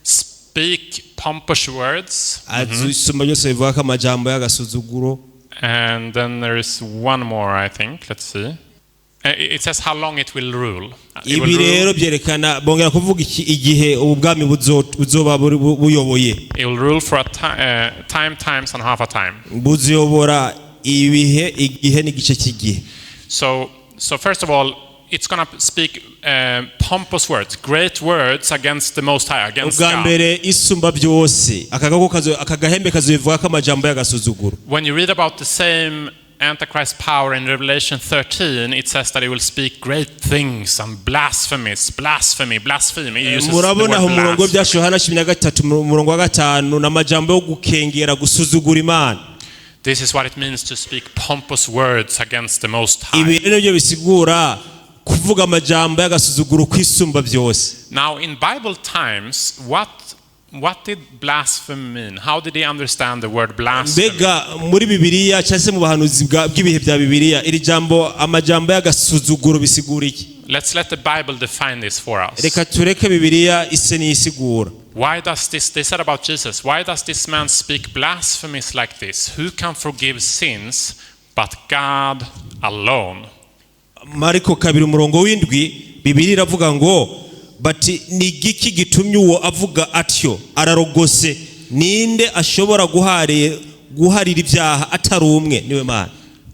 speak pompous words, azisumba byose bivuga ko amajambo y'agasuzuguro. And then there is one more, I think. Let's see. It says how long it will rule. It will Ibi rero rule, byerekana bongera kuvuga iki igihe ubu bwami buzoba buyoboye. it will rule for a time, times, and half a time. Buziyobora ibihe, igihe n'igice cy'igihe. So first of all, it's going to speak pompous words, great words against the Most High, against Ubwa God. mbere, isumba byose, aka gahembe kazobivuga ko amajambo y'agasuzuguro. When you read about the same Antichrist power in Revelation 13, it says that he will speak great things and blasphemies, blasphemy, blasphemy. He uses the Murabona aho word umurongo blasphemy. bya Yohana 13 mu murongo wa 5 n'amajambo yo gukengera gusuzugura Imana. This is what it means to speak pompous words against the Most High. Ibi rero nibyo bisigura kuvuga amajambo y'agasuzuguro kwisumba byose. Now, in Bible times, what did blasphemy mean? How did they understand the word blasphemy? Mbega muri Bibiliya cyangwa se mu bahanuzi bw'ibihe bya Bibiliya, iri jambo amajambo y'agasuzuguro bisigura iki? Let's let the Bible define this for us. Reka tureke Bibiliya ise n'iyisigura. Why does this, they said about Jesus, why does this man speak blasphemies like this? Who can forgive sins but God alone? Mariko 2 umurongo w'7, Bibiliya iravuga ngo Bati ni igiki gitumye uwo avuga atyo? Ararogose. Ninde ashobora guharira ibyaha atari umwe, niwe Mana?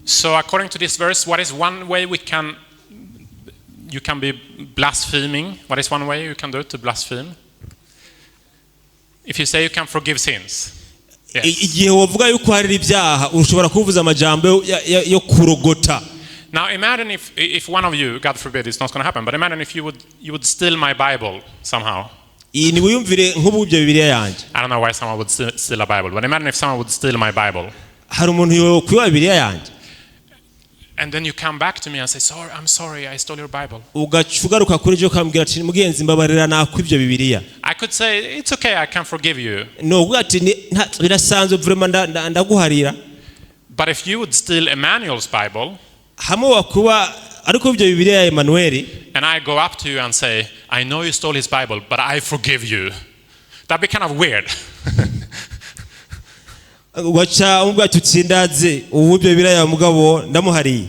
So according to this verse, what is one way we can you can be blaspheming? What is one way you can do to blaspheme? If you say you can forgive sins. Yes. Igihe wovuga yuko uharira ibyaha, ushobora kuvuza amajambo yo kurogota. Now imagine if one of you, God forbid, it's not going to happen, but imagine if you would steal my Bible somehow. Iyi niwiyumvire nk'ubu ibyo Bibiliya yanjye. I don't know why someone would steal a Bible, but imagine if someone would steal my Bible. Hari umuntu yokwiba Bibiliya yanjye. And then you come back to me and say, "Sorry, I'm sorry, I stole your Bible." Ugaca ugaruka kuri ejo ukambwira ati mugenzi, mbabarira, nakwibye Bibiliya. I could say, "It's okay, I can forgive you." Ni ukuvuga ati birasanzwe vraiment, ndaguharira. But if you would steal Emmanuel's Bible, Hamwe wakuba ariko ibyo Bibiliya ya Emmanuel, and I go up to you and say, "I know you stole his Bible, but I forgive you." That'd be kind of weird. Ugaca umubwira ati utsindaze ubu ibyo Bibiliya ya mugabo ndamuhariye.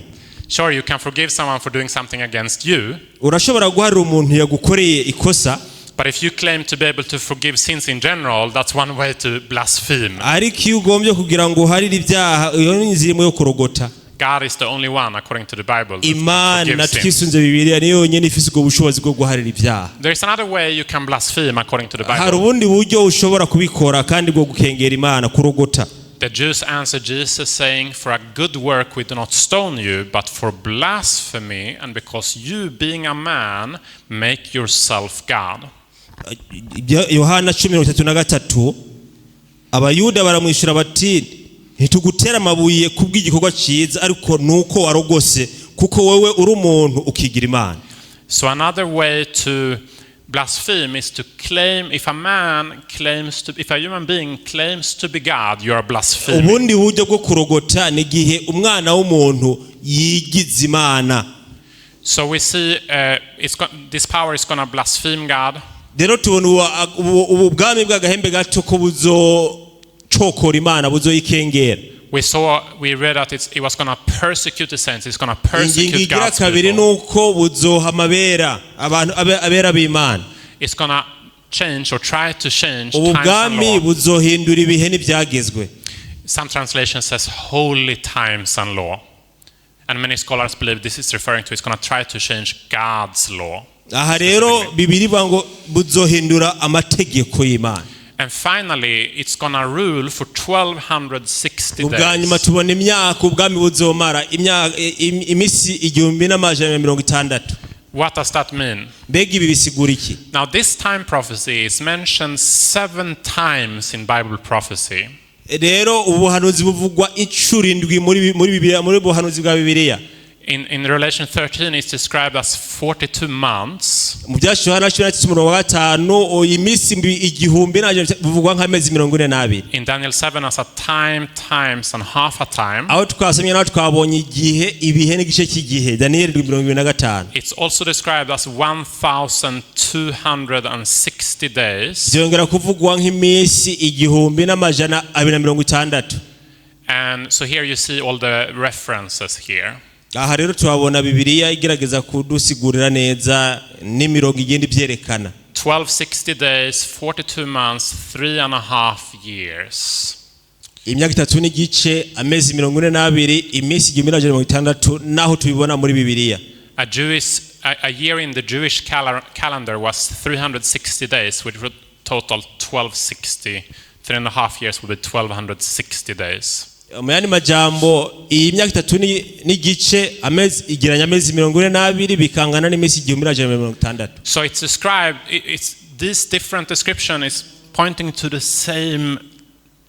Sure, you can forgive someone for doing something against you, Urashobora guharira umuntu yagukoreye ikosa, but if you claim to be able to forgive sins in general, that's one way to blaspheme. Ariko iyo ugombye kugira ngo uharire ibyaha, iyo ni inzira imwe yo kurogota. God is the only one, according to the Bible, that can Imana, forgive sins. twisunze Bibiliya, niyo yonyine ifise ubwo bushobozi bwo guharira ibyaha. There's another way you can blaspheme according to the Hari Bible. ubundi buryo ushobora kubikora kandi bwo gukengera Imana, kurogota. The Jews answered Jesus, saying, "For a good work we do not stone you, but for blasphemy, and because you, being a man, make yourself God." Yohana 10:33, Abayuda baramwishyura bati ntitugutera amabuye kubw'igikorwa cyiza, ariko nuko warogose, kuko wowe uri umuntu ukigira Imana. So another way to blaspheme is to claim, if a man claims to, if a human being claims to be God, you are blaspheming. Ubundi buryo bwo kurogota ni igihe umwana w'umuntu yigize Imana. So we see this power is going to blaspheme God. Rero tubona ubu bwami bw'agahembe gato ko buzocokora Imana, buzoyikengera. We read that it was going to persecute the saints. It's going to Ingingo persecute igira God's kabiri people. ni uko buzoha amabera abantu abera b'Imana. It's going to change or try to change Ubu times and bwami law. buzohindura ibihe n'ibyagezwe. Some translation says holy times and law. And many scholars believe this is referring to it's going to try to change God's law. Aha rero Bibiliya ivuga ngo buzohindura amategeko y'Imana. And finally, it's going to rule for 1260 Ubwa nyuma days. tubona imyaka ubwami buzomara, iminsi 1160. What does that mean? Mbega ibi bisigura iki? Now, this time prophecy is mentioned seven times in Bible prophecy. Rero ubuhanuzi buvugwa inshuro indwi muri Bibiliya, muri buhanuzi bwa Bibiliya. In Revelation 13, it's described as 42 months. Mu Byahishuwe Yohana 13 umurongo wa 5, iyi minsi 1000 buvugwa nk'amezi 42. In Daniel 7, as a time, times, and half a time. Aho twasomye naho twabonye igihe, ibihe n'igice cy'igihe, Daniyeli 25. It's also described as 1,260 days. Byongera kuvugwa nk'iminsi 1260. And so here you see all the references here. Aha rero tuhabona Bibiliya igerageza kudusigurira neza n'imirongo igenda ibyerekana. 1260 days, 42 months, 3.5 years. Imyaka 3 n'igice, amezi 42, iminsi 1160, naho tubibona muri Bibiliya. A year in the Jewish calendar was 360 days, which would total 1260. 3.5 years would be 1260 days. Mu yandi majambo, iyi myaka 3 n'igice, amezi igeranya amezi 42, bikangana n'iminsi 1160. So it's described, it's, this different description is pointing to the same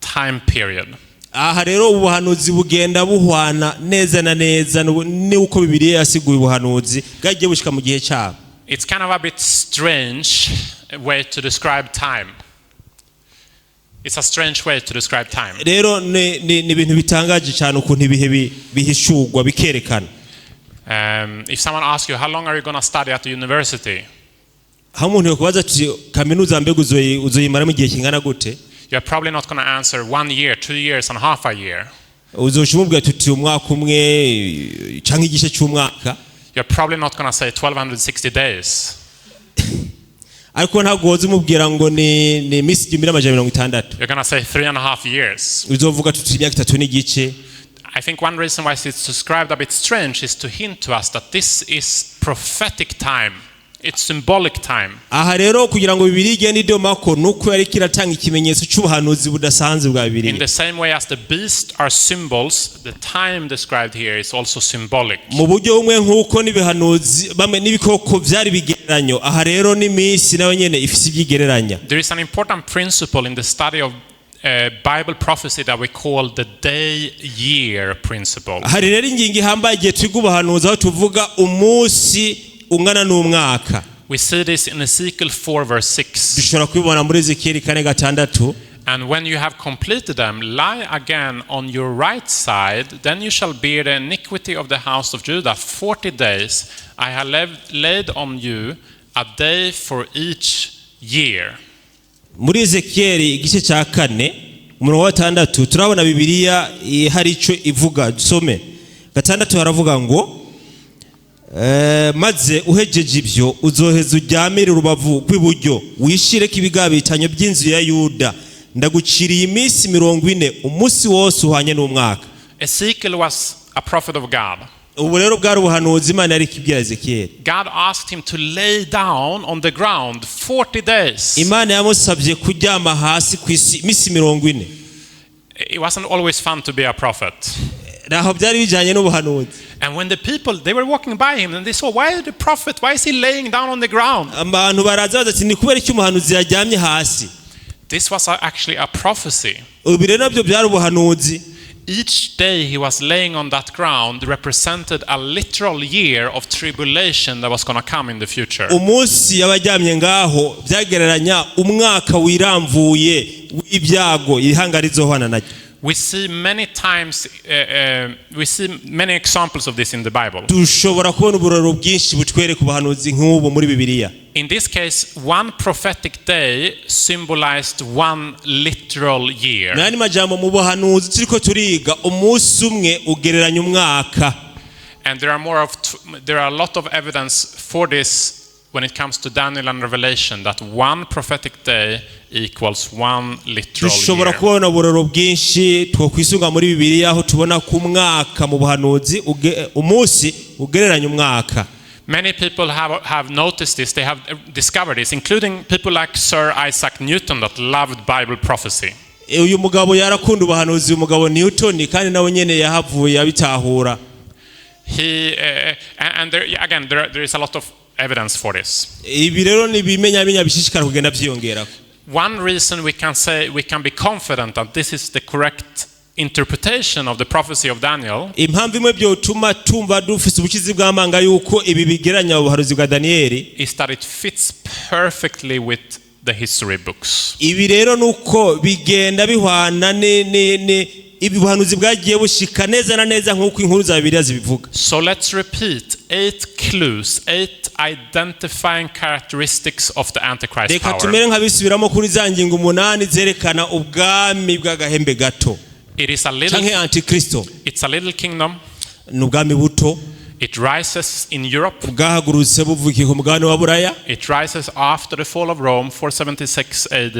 time period. Aha rero ubuhanuzi bugenda buhwana neza na neza n'uko Bibiliya yasiguye ubuhanuzi bwagiye bushika mu gihe cyabo. It's kind of a bit strange way to describe time. It's a strange way to describe time. Rero ni ibintu bitangaje cyane ukuntu ibihe bihishurwa bikerekana. If someone asks you, "How long are you going to study at the university?" Aho umuntu yokubaza ati kaminuza mbega uzoyimaramo igihe kingana gute, You're probably not going to answer one year, 2 years, and half a year. Uzoca umubwira tuti umwaka umwe cyangwa igice cy'umwaka. You're probably not going to say 1260 days. Ariko ntabwo woza umubwira ngo ni iminsi 1660. You're going to say 3.5 years. Uzovuga tuti imyaka 3 n'igice. I think one reason why it's described a bit strange is to hint to us that this is prophetic time. It's symbolic time. Aha rero kugira ngo Bibiliya igende idomako nuko yariko iratanga ikimenyetso cy'ubuhanuzi budasanzwe bwa In Bibiliya. the same way as the beasts are symbols, the time described here is also symbolic. Mu buryo bumwe nk'uko n'ibihanuzi bamwe n'ibikoko byari bigereranyo, aha rero n'iminsi nayo nyene ifise ibyigereranya. There is an important principle in the study of Bible prophecy that we call the day year principle. Hari rero ingingo ihambaye igihe twiga ubuhanuzi aho tuvuga umunsi ungana n'umwaka. We see this in Ezekiel 4, verse 6. Dushobora kubibona muri Ezekiyeli 4:6. "And when you have completed them, lie again on your right side, then you shall bear the iniquity of the house of Judah 40 days. I have laid on you a day for each year." Muri Ezekiyeli igice cya 4 umurongo wa 6 turabona Bibiliya hari icyo ivuga. Dusome 6, haravuga ngo maze uhejeje ibyo uzoheza uryamire urubavu rw'iburyo wishireko ibigabitanyo by'inzu ya Yuda ndaguciriye iminsi 40 umunsi wose uhanye n'umwaka. Ezekiel was a prophet of God. Ubu rero bwari ubuhanuzi Imana yari ikibwira Ezekiyeli. God asked him to lay down on the ground 40 days. Imana yamusabye kuryama hasi ku isi iminsi 40. It wasn't always fun to be a prophet. Ntaho byari bijyanye n'ubuhanuzi. And when the people, they were walking by him and they saw, why the prophet, why is he laying down on the ground? Abantu baraza baza ati ni kubera iki umuhanuzi yaryamye hasi? This was actually a prophecy. Ubu rero nabyo byari ubuhanuzi. Each day he was laying on that ground represented a literal year of tribulation that was going to come in the future. Umunsi yaba aryamye ngaho byagereranya umwaka wiramvuye w'ibyago ihanga rizohana naryo. We see many examples of this in the Bible. Dushobora kubona uburoro bwinshi butwereka ubuhanuzi nk'ubu muri Bibiliya. In this case, one prophetic day symbolized one literal year. N'ayandi majambo mu buhanuzi turiko turiga umunsi umwe ugereranya umwaka. And there are a lot of evidence for this when it comes to Daniel and Revelation, that one prophetic day equals one literal Dushobora year. kubona uburoro bwinshi twokwisunga muri Bibiliya aho tubona ko umwaka mu buhanuzi umunsi ugereranya umwaka. Many people have noticed this, they have discovered this, including people like Sir Isaac Newton that loved Bible prophecy. Uyu mugabo yarakunda ubuhanuzi, umugabo Newton, kandi nawe nyene yahavuye abitahura. And there, again, there is a lot of evidence for this. Ibi rero ni ibimenyamenya bishishikara kugenda byiyongerako. One reason we can say we can be confident that this is the correct interpretation of the prophecy of Daniel Impamvu imwe byotuma tumva dufise ubukizi bw'amanga yuko ibi bigeranya ubuhanuzi bwa Daniyeli is that it fits perfectly with the history books. Ibi rero nuko bigenda bihwana ni ibi buhanuzi bwagiye bushika neza na neza nk'uko inkuru za Bibiliya zibivuga. So let's repeat eight clues, eight identifying characteristics of the Antichrist Reka power. tumere nk'abisubiramo kuri za ngingo 8 zerekana ubwami bw'agahembe gato It is a little, canke antikristo. It's a little kingdom. Ni ubwami buto. It rises in Europe. Bwahagurutse buvukiye ku mugabane wa Buraya. It rises after the fall of Rome, 476 AD.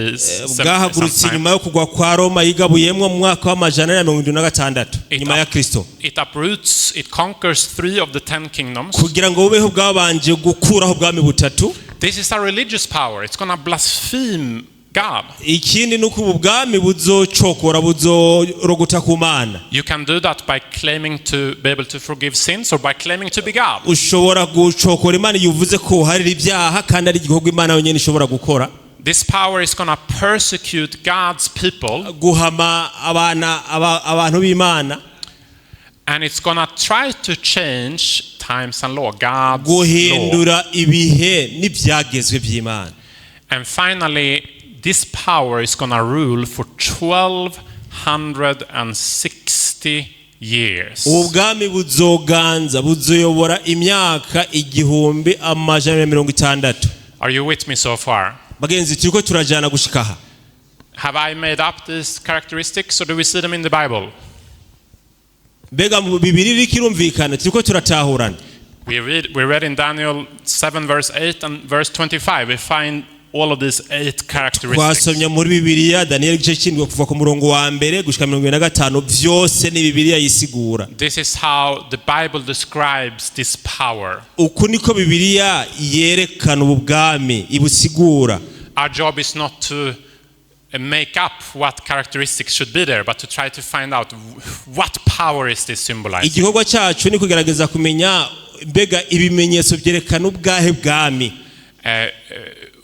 Bwahagurutse Sometime. inyuma yo kugwa kwa Roma yigabuyemwo mu mwaka wa 476 nyuma ya Kristo. It uproots, it conquers three of the 10 kingdoms. Kugira ngo bubeho bwabanje gukuraho ubwami butatu. This is a religious power. It's going to blaspheme God. Ikindi ni uko ubu bwami buzocokora buzorogota ku Mana. You can do that by claiming to be able to forgive sins or by claiming to be God. Ushobora gucokora Imana iyo uvuze ko uharira ibyaha kandi ari igikorwa Imana yonyine ishobora gukora. This power is going to persecute God's people Guhama abana abantu b'Imana. And it's going to try to change times and law, God's law. Guhindura ibihe n'ibyagezwe by'Imana. And finally, this power is going to rule for 1260 years. Ubu bwami buzoganza buzoyobora imyaka 1160. Are you with me so far? Bagenzi turiko turajana gushika aha? Have I made up these characteristics or do we see them in the Bible? Mbega mu Bibiliya iriko irumvikana turiko turatahurana? We read in Daniel 7, verse 8 and verse 25. We find all of these eight characteristics. Twasomye muri Bibiliya Daniyeli igice cy'indwi kuva ku murongo wa mbere gushika 75, byose ni Bibiliya yisigura. This is how the Bible describes this power. Uku niko Bibiliya yerekana ubu bwami ibusigura. Our job is not to make up what characteristics should be there, but to try to find out what power is this symbolizing. Igikorwa cyacu ni kugerageza kumenya mbega ibimenyetso byerekana ubwahe bwami.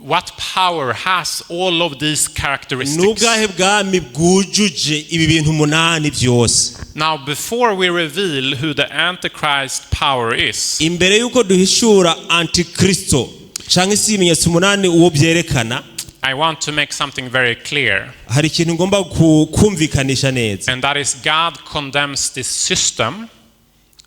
What power has all of these Ni characteristics? ubwahe bwami bwujuje ibi bintu umunani byose? Now, before we reveal who the Antichrist power is, Imbere y'uko duhishura antikristo cyangwa se ibimenyetso umunani uwo byerekana, I want to make something very clear, hari ikintu ngomba kumvikanisha neza. And that is, God condemns this system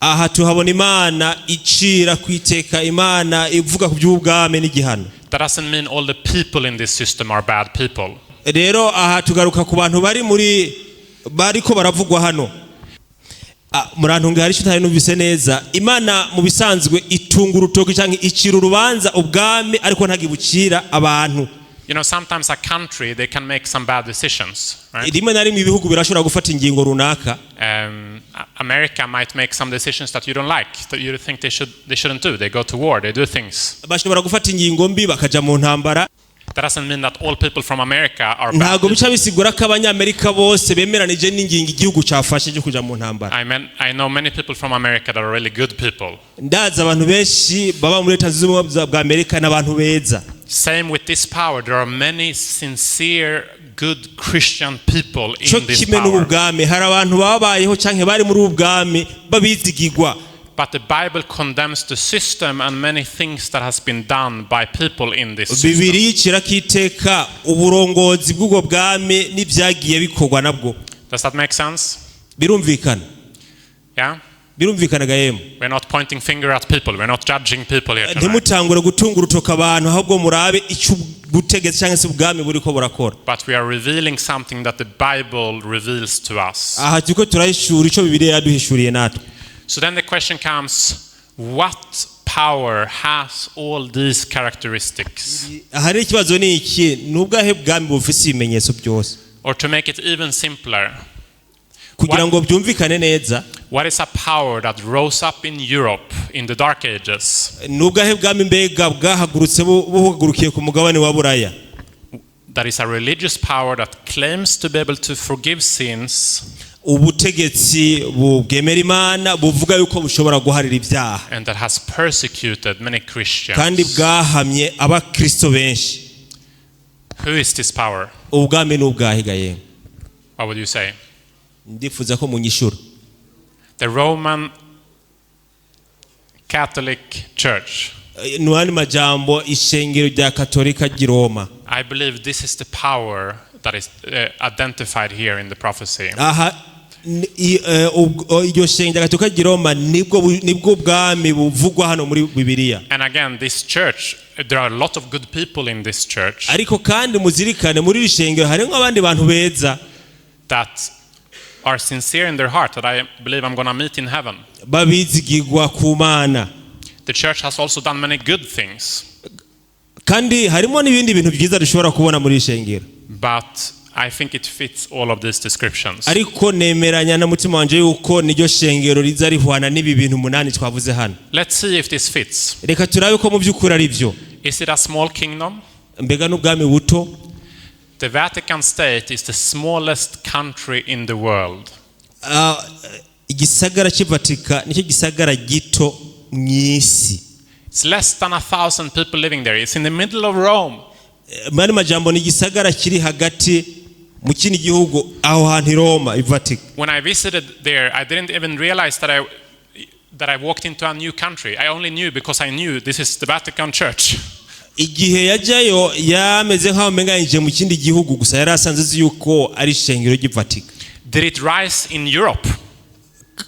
Aha tuhabona Imana icira ku iteka, Imana ivuga ku by'ubwami n'igihano. That doesn't mean all the people in this system are bad people. Rero aha tugaruka ku bantu bari muri bariko baravugwa hano. Ah, murantunga hari icyo utari numvise neza. Imana mu bisanzwe itunga urutoki cyangwa icira urubanza ubwami, ariko ntabwo ibucira abantu. Sometimes a country, they can make some bad decisions, right? Rimwe na rimwe ibihugu birashobora gufata ingingo runaka. America might make some decisions that you don't like, that you think they shouldn't do. They go to war, they do things. Bashobora gufata ingingo mbi bakaja mu ntambara. That doesn't mean that all people from America are bad Ntabwo people. bica bisigura ko Abanyamerika bose bemeranije n'ingingo igihugu cyafashe cyo kuja mu ntambara. I mean, I know many people from America that are really good people. Ndazi abantu benshi baba muri Leta Zunze Ubumwe bwa Amerika n'abantu beza. Same with this power. There are many sincere, good Christian people Cyo in this kimwe n'ubu power. bwami, hari abantu babayeho cyangwa bari muri ubu bwami babizigigwa. But the Bible condemns the system and many things that has been done by people in this system. Bibiliya icira ko iteka uburongozi bw'ubwo bwami n'ibyagiye bikorwa nabwo. Does that make sense? Birumvikana? Yeah? Birumvikana gahemu? We're not pointing finger at people. We're not judging people here tonight. Ntimutangure gutunga urutoka abantu, ahubwo murabe icyo ubutegetsi cyangwa se ubwami buriko burakora. But we are revealing something that the Bible reveals to us. Aha turiko turahishura icyo Bibiliya yaduhishuriye natwe. So then the question comes, what power has all these characteristics? Aha rero ikibazo ni iki: ni ubwahe bwami bufise ibimenyetso byose? Or to make it even simpler, Kugira ngo byumvikane neza, what is a power that rose up in Europe in the Dark Ages ni ubwahe bwami mbega bwahagurutse buhagurukiye ku mugabane wa Buraya, that is a religious power that claims to be able to forgive sins ubutegetsi bwemera Imana buvuga yuko bushobora guharira ibyaha, and that has persecuted many Christians? kandi bwahamye abakristo benshi? Who is this power? Ubwami ni ubwahe gaye? What would you say? Ndifuza ko munyishura. The Roman Catholic Church. Ni andi majambo ishengero rya Katolika ry'i Roma. I believe this is the power that is identified here in the prophecy. Aha iryo shengero rya Katolika ry'i Roma nibwo bwami buvugwa hano muri Bibiliya. And again, this church, there are a lot of good people in this church Ariko kandi muzirikane, muri iri shengero harimo abandi bantu beza that are sincere in their heart that I believe I'm going to meet in heaven. Babizigirwa ku Mana. The church has also done many good things, Kandi harimo n'ibindi bintu byiza dushobora kubona muri iri shengero. But I think it fits all of these descriptions. Ariko nemeranya na mutima wanje yuko niryo shengero riza rihwana n'ibi bintu umunani twavuze hano. Let's see if this fits. Reka turabe ko mu by'ukuri ari byo. Is it a small kingdom? Mbega n'ubwami buto? The Vatican State is the smallest country in the world. Ah, igisagara cy'i Vatika nicyo gisagara gito mu isi. It's less than 1,000 people living there. It's in the middle of Rome. Mu yandi majambo ni igisagara kiri hagati mu kindi gihugu aho hantu i Roma i Vatika. When I visited there, I didn't even realize that I walked into a new country. I only knew because I knew this is the Vatican Church. Igihe yajyayo yameze nk'aho umenga yinjiye mu kindi gihugu, gusa yari asanze azi yuko ari ishengero ry'i Vatika. Did it rise in Europe?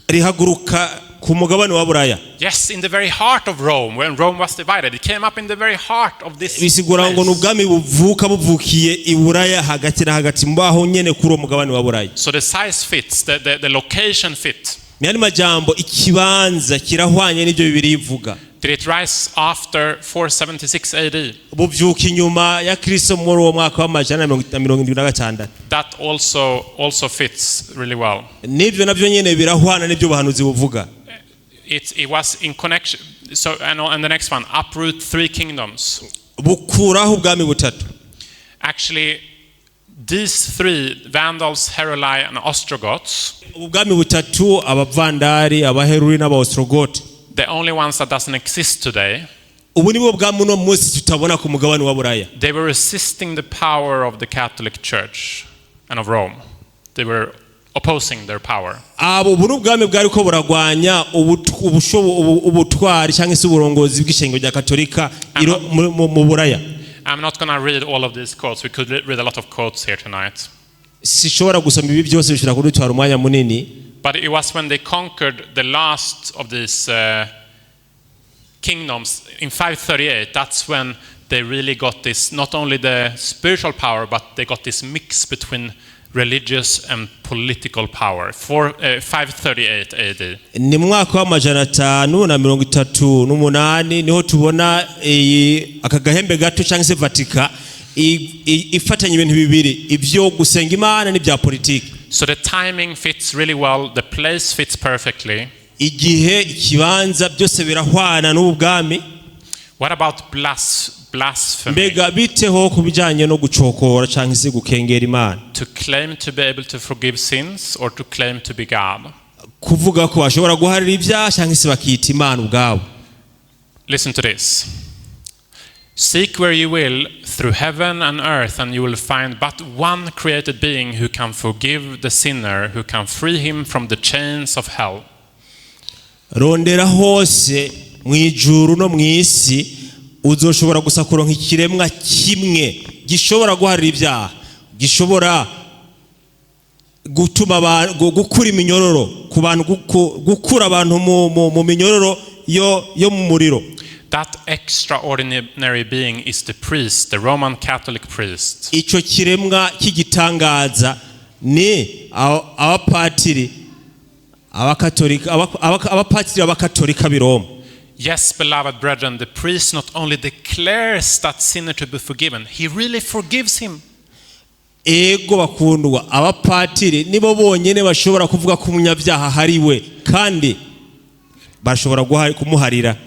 Rihaguruka ku mugabane wa Buraya? Yes, in the very heart of Rome, when Rome was divided. It came up in the very heart of this Bisigura ngo ni place. ubwami buvuka buvukiye i Buraya hagati na hagati mbaho nyene kuri uwo mugabane wa Buraya. So the size fits, the location fits. Mu yandi majambo ikibanza kirahwanye n'ibyo Bibiliya ivuga. Did it rise after 476 AD? Buvyuka inyuma ya Kristo muri uwo mwaka w'amajana na 76. That also fits really well. N'ibyo navyo nyene birahwana n'ibyo ubuhanuzi buvuga. It was in connection. So, and the next one, uproot three kingdoms. Bukuraho ubwami butatu. Actually, these three, Vandals, Heruli, and Ostrogoths, Ubwami butatu, abavandari, abaheruri n'abaostrogoti, the only ones that doesn't exist today, ubu nibo bwami uno munsi tutabona ku mugabane wa Buraya. They were resisting the power of the Catholic Church and of Rome. They were opposing their power. Abo ubu ni ubwami bwari ko buragwanya ubutwari cyangwa se uburongozi bw'ishengero rya Katolika mu Buraya. I'm not going to read all of these quotes. We could read a lot of quotes here tonight. Sishobora gusoma ibi byose, bishobora kudutwara umwanya munini. But it was when they conquered the last of these kingdoms in 538, that's when they really got this, not only the spiritual power, but they got this mix between religious and political power. 538 AD. Ni mu mwaka wa 538 niho tubona iyi aka gahembe gato cyangwa se Vatika ifatanya ibintu bibiri, ibyo gusenga Imana n'ibya politiki. So the timing fits really well, the place fits perfectly. Igihe, ikibanza, byose birahwana n'ubu bwami. What about blasphemy? Mbega biteho ku bijyanye no gucokora cyangwa se gukengera Imana? To claim to be able to forgive sins or to claim to be God. Kuvuga ko bashobora guharira ibyaha cyangwa se bakiyita Imana ubwabo. Listen to this. "Seek where you will through heaven and earth, and you will find but one created being who can forgive the sinner, who can free him from the chains of hell." Rondera hose mu ijuru no mu isi, uzoshobora gusa kuronka ikiremwa kimwe gishobora guharira ibyaha, gishobora gutuma gukura iminyororo ku bantu, gukura abantu mu minyororo yo mu muriro. That extraordinary being is the priest, the Roman Catholic priest. Icyo kiremwa cy'igitangaza ni abapatiri abakatolika, abapatiri abakatolika b'i Roma. Yes, beloved brethren, the priest not only declares that sinner to be forgiven, he really forgives him. Ego bakundwa, abapatiri nibo bonyine bashobora kuvuga ko umunyabyaha ahariwe kandi bashobora kumuharira.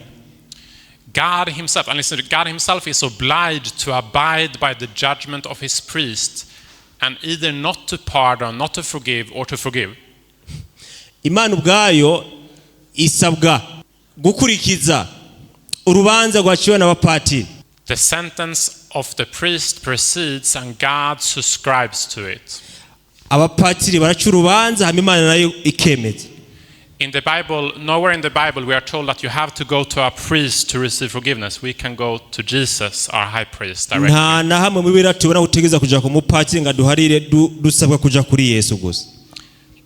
God himself, and listen, God himself is obliged to abide by the judgment of his priest and either not to pardon, not to forgive, or to forgive. Imana ubwayo isabwa gukurikiza urubanza rwaciwe n'abapatiri. The sentence of the priest precedes and God subscribes to it. Abapatiri baraca urubanza hama Imana nayo ikemeza. In the Bible, nowhere in the Bible we are told that you have to go to a priest to receive forgiveness. We can go to Jesus, our high priest, directly. Nta na hamwe mu Bibiliya tubona gutegereza kuja ku mupatiri ngo aduharire, dusabwa kuja kuri Yesu gusa.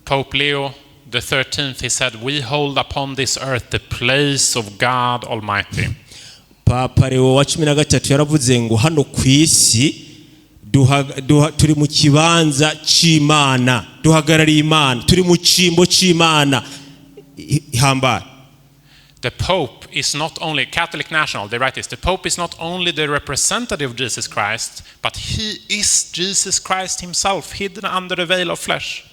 Pope Leo the 13th, he said, "We hold upon this earth the place of God Almighty." Papa Leo wa 13 yaravuze ngo hano ku isi turi mu kibanza c'Imana, duhagarariye Imana, turi mu cimbo c'Imana ihambaye. The Pope is not only Catholic National, they write this: the Pope is not only the representative of Jesus Christ, but he is Jesus Christ himself, hidden under the veil of flesh.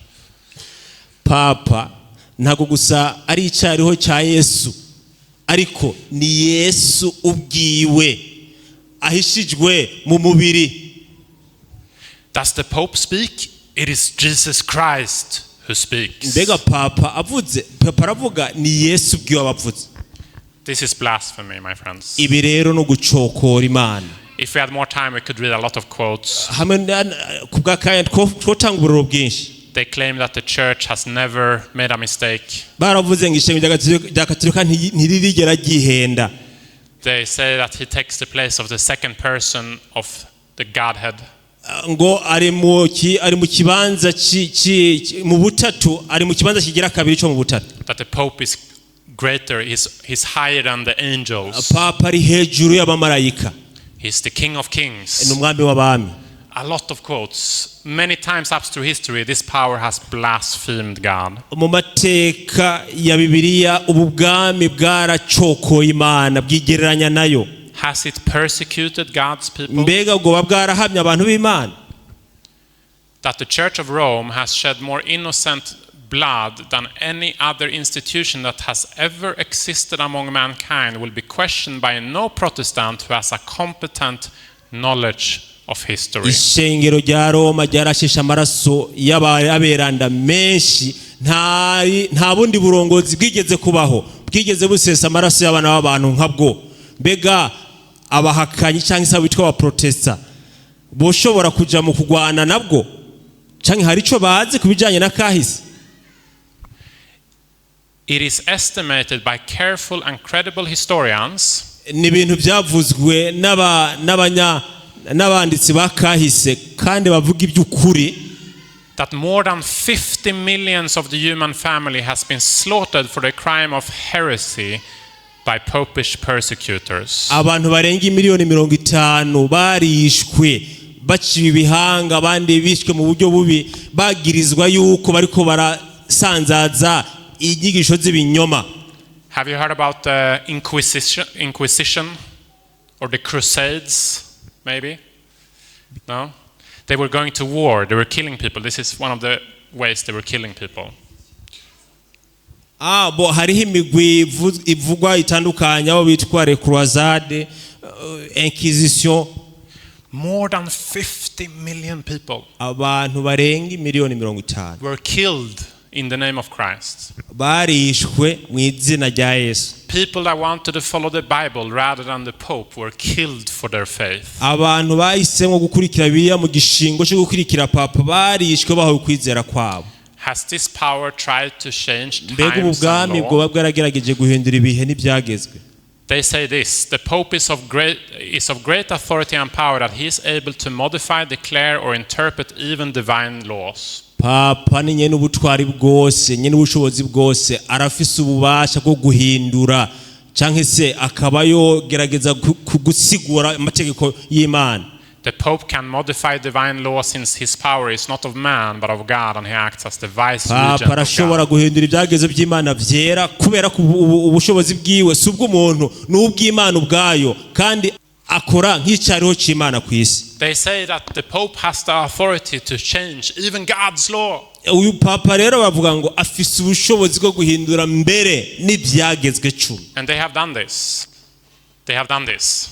Papa ntabwo gusa ari icyariho cya Yesu, ariko ni Yesu ubwiwe ahishijwe mu mubiri. Does the Pope speak? It is Jesus Christ who speaks. Mbega papa avuze, papa aravuga, ni Yesu ubwiwe aba avuze. This is blasphemy, my friends. Ibi rero no gucokora Imana. If we had more time, we could read a lot of quotes. Hamwe ku bw'akanya twotanga uburoro bwinshi. They claim that the church has never made a mistake. Baravuze ngo ishengero rya Katolika ntiririgera ryihenda. They say that he takes the place of the second person of the Godhead. Ngo ari mu kibanza mu butatu, ari mu kibanza kigira kabiri cyo mu butatu. That the Pope is greater, he's higher than the angels. Papa ari hejuru y'abamarayika. He's the King of Ni Kings. umwami w'abami. A lot of quotes. Many times up through history, this power has blasphemed God. Mu mateka ya Bibiliya, ubu bwami bwaracokoye Imana, bwigereranya nayo. Has it persecuted God's people? Mbega bwoba bwarahamye abantu b'Imana? That the Church of Rome has shed more innocent blood than any other institution that has ever existed among mankind will be questioned by no Protestant who has a competent knowledge of history. Ishengero rya Roma ryarasheshe amaraso y'aberanda menshi. Nta bundi burongozi bwigeze kubaho bwigeze busesa amaraso y'abana b'abantu nka bwo. Mbega abahakanyi cyangwa se abitwa abaprotesta boshobora kuja mu kurwana nabwo, cyangwa hari ico bazi ku bijanye na kahise? It is estimated by careful and credible historians Ni ibintu byavuzwe n'abanditsi ba kahise kandi bavuga iby'ukuri that more than 50 millions of the human family has been slaughtered for the crime of heresy by popish persecutors. Abantu barenga miliyoni 50 barishwe, baciwe ibihanga, abandi bishwe mu buryo bubi, bagirizwa yuko bariko barasanzaza inyigisho z'ibinyoma. Have you heard about the Inquisition or the Crusades, maybe? No? They were going to war, they were killing people. This is one of the ways they were killing people. Ah, bo hariho imigwi ivugwa itandukanye, abo bitwa les croisades, inquisition. More than 50 million people Abantu barenga miliyoni 50 were killed in the name of Christ. Barishwe mu izina rya Yesu. People that wanted to follow the Bible rather than the Pope were killed for their faith. Abantu bahisemo gukurikira Bibiliya mu gishingo cyo gukurikira papa barishwe bahawe ukwizera kwabo. Has this power tried to change Mbega ubu times and bwami law? bwoba bwaragerageje guhindura ibihe n'ibyagezwe? They say this: the Pope is of great authority and power that he is able to modify, declare, or interpret even divine laws. Papa ni nyene ubutwari bwose, nyene ubushobozi bwose, arafise ububasha bwo guhindura canke se akaba yogerageza gusigura amategeko y'Imana. The Pope can modify divine law since his power is not of man but of God, and he acts as the vice Papa regent of arashobora God. Guhindura ibyagezo by'Imana byera kubera ko ubushobozi bwiwe si ubw'umuntu, ni ubw'Imana ubwayo, kandi akora nk'icyariho cy'Imana ku isi. They say that the Pope has the authority to change even God's law. Uyu papa rero bavuga ngo afise ubushobozi bwo guhindura mbere n'ibyagezwe 10. And they have done this. They have done this.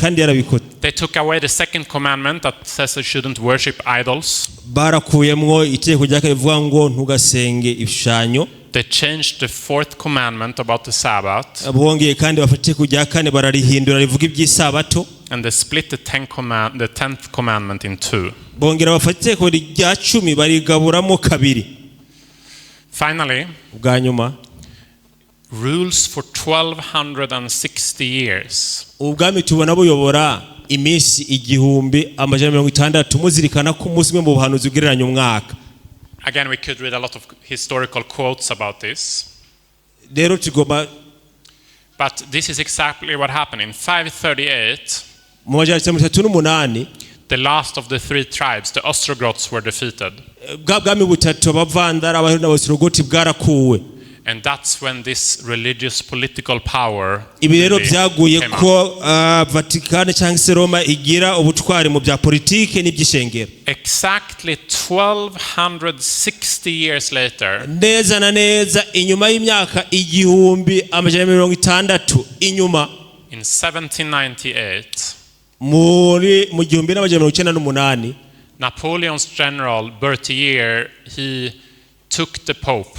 Kandi yarabikoze. They took away the second commandment that says you shouldn't worship idols. Barakuyemwo itegeko rya kabiri rivuga ngo ntugasenge ibishushanyo. They changed the fourth commandment about the Sabbath. Bongeye kandi bafata itegeko rya kane bararihindura rivuga iby'isabato. And they split the tenth commandment in two. Bongera bafata itegeko rya 10 barigaburamo kabiri. Finally, Ubwa nyuma, rules for 1260 years. Ubwami tubona buyobora iminsi 1660, muzirikana ko umunsi umwe mu buhanuzi ugereranya umwaka. Again, we could read a lot of historical quotes about this. Rero tugomba But this is exactly what happened. In 538, Mu 538, the last of the three tribes, the Ostrogoths, were defeated. Bwa bwami butatu, Abavandara, Abaheru n'Abasorogoti, bwarakuwe. And that's when this religious political power Ibi rero really byaguye came up. ko Vatikani cyangwa se Roma igira ubutwari mu bya politike n'iby'ishengero. Exactly 1260 years later, Neza na neza inyuma y'imyaka 1660 inyuma, in 1798, mu 1998, Napoleon's general Berthier, he took the Pope.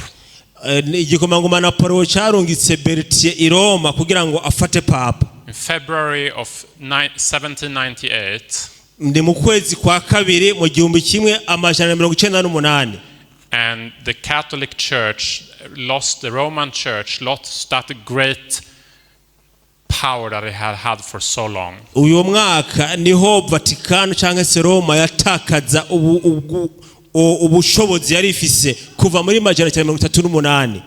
Igikomangoma Napoleon cyarungitse Berthier i Roma kugira ngo afate papa. In February of 1798, Ni mu kwezi kwa kabiri mu 1198. And the Catholic Church lost, the Roman Church lost that great power that it had had for so long. Uyu mwaka niho Vatikano cyangwa se Roma yatakaza ubushobozi yari ifise kuva muri 938.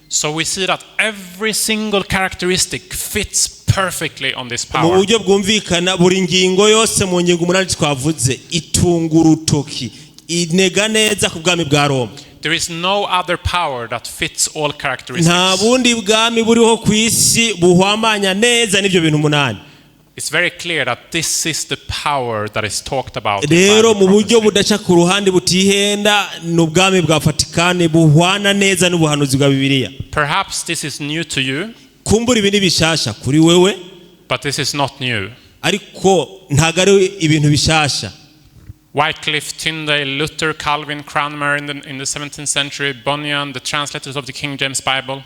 So we see that every single characteristic fits perfectly on this Mu power. buryo bwumvikana, buri ngingo yose mu ngingo 8 twavuze itunga urutoki, inega neza ku bwami bwa Roma. There is no other power that fits all Nta characteristics. bundi bwami buriho ku isi buhwamanya neza n'ibyo bintu 8. It's very clear that this is the power that is talked about in Rero Bible mu buryo prophecy. budaca ku ruhande, butihenda, ni ubwami bwa Vatikani buhwana neza n'ubuhanuzi bwa Bibiliya. Perhaps this is new to you, Kumbura ibi ni bishasha kuri wewe, but this is not new. Ariko ntabwo ari ibintu bishasha. Wycliffe, Tyndale, Luther, Calvin, Cranmer in the 17th century, Bunyan, the translators of the King James Bible.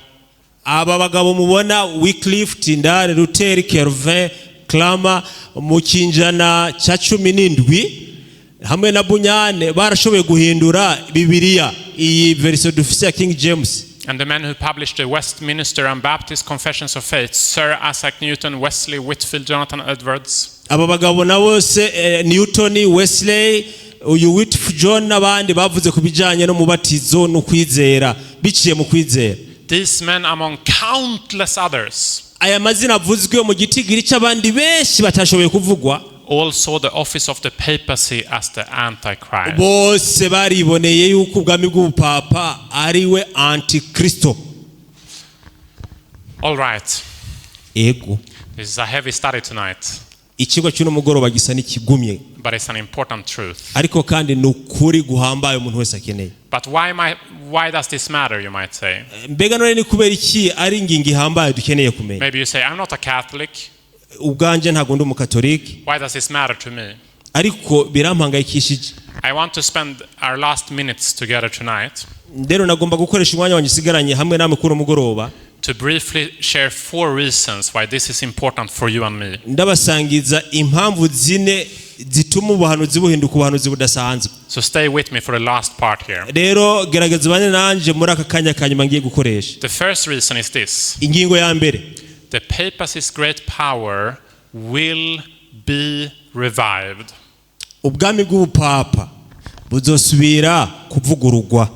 Aba bagabo mubona, Wycliffe, Tyndale, Luther, Calvin, Cranmer, mu kinjana cya 17, hamwe na Bunyane, barashoboye guhindura Bibiliya iyi version dufise ya King James. And the men who published the Westminster and Baptist Confessions of Faith, Sir Isaac Newton, Wesley, Whitefield, Jonathan Edwards. Aba bagabo na bose, Newton, Wesley, uyu Whitfield John n'abandi bavuze ku bijyanye no mubatizo no kwizera biciye mu kwizera. These men, among countless others, Aya mazina avuzwe mu gitigiri cy'abandi benshi batashoboye kuvugwa, all saw the office of the papacy as the Antichrist. Bose bariboneye yuko ubwami bw'ubupapa ari we antikristo. All right, Ego. This is a heavy study tonight, Ikigo cy'uno mugoroba gisa n'ikigumye, but it's an important truth. Ariko kandi ni ukuri guhambaye umuntu wese akeneye. But why does this matter, you might say? Mbega none ni kubera iki ari ingingo ihambaye dukeneye kumenya? Maybe you say, "I'm not a Catholic. Ubwanjye ntabwo ndi umukatolike, Why does this matter to me?" ariko birampangayikishije. I want to spend our last minutes together tonight Rero nagomba gukoresha umwanya wanjye usigaranye hamwe namwe kuri uno mugoroba to briefly share four reasons why this is important for you and me. Ndabasangiza impamvu zine zituma ubuhanuzi buhinduka ubuhanuzi budasanzwe. So stay with me for the last part here. Rero gerageza ubane nanje muri aka kanya ka nyuma ngiye gukoresha. The first reason is this: Ingingo ya mbere, the papacy's great power will be revived. Ubwami bw'ubupapa buzosubira kuvugurugwa.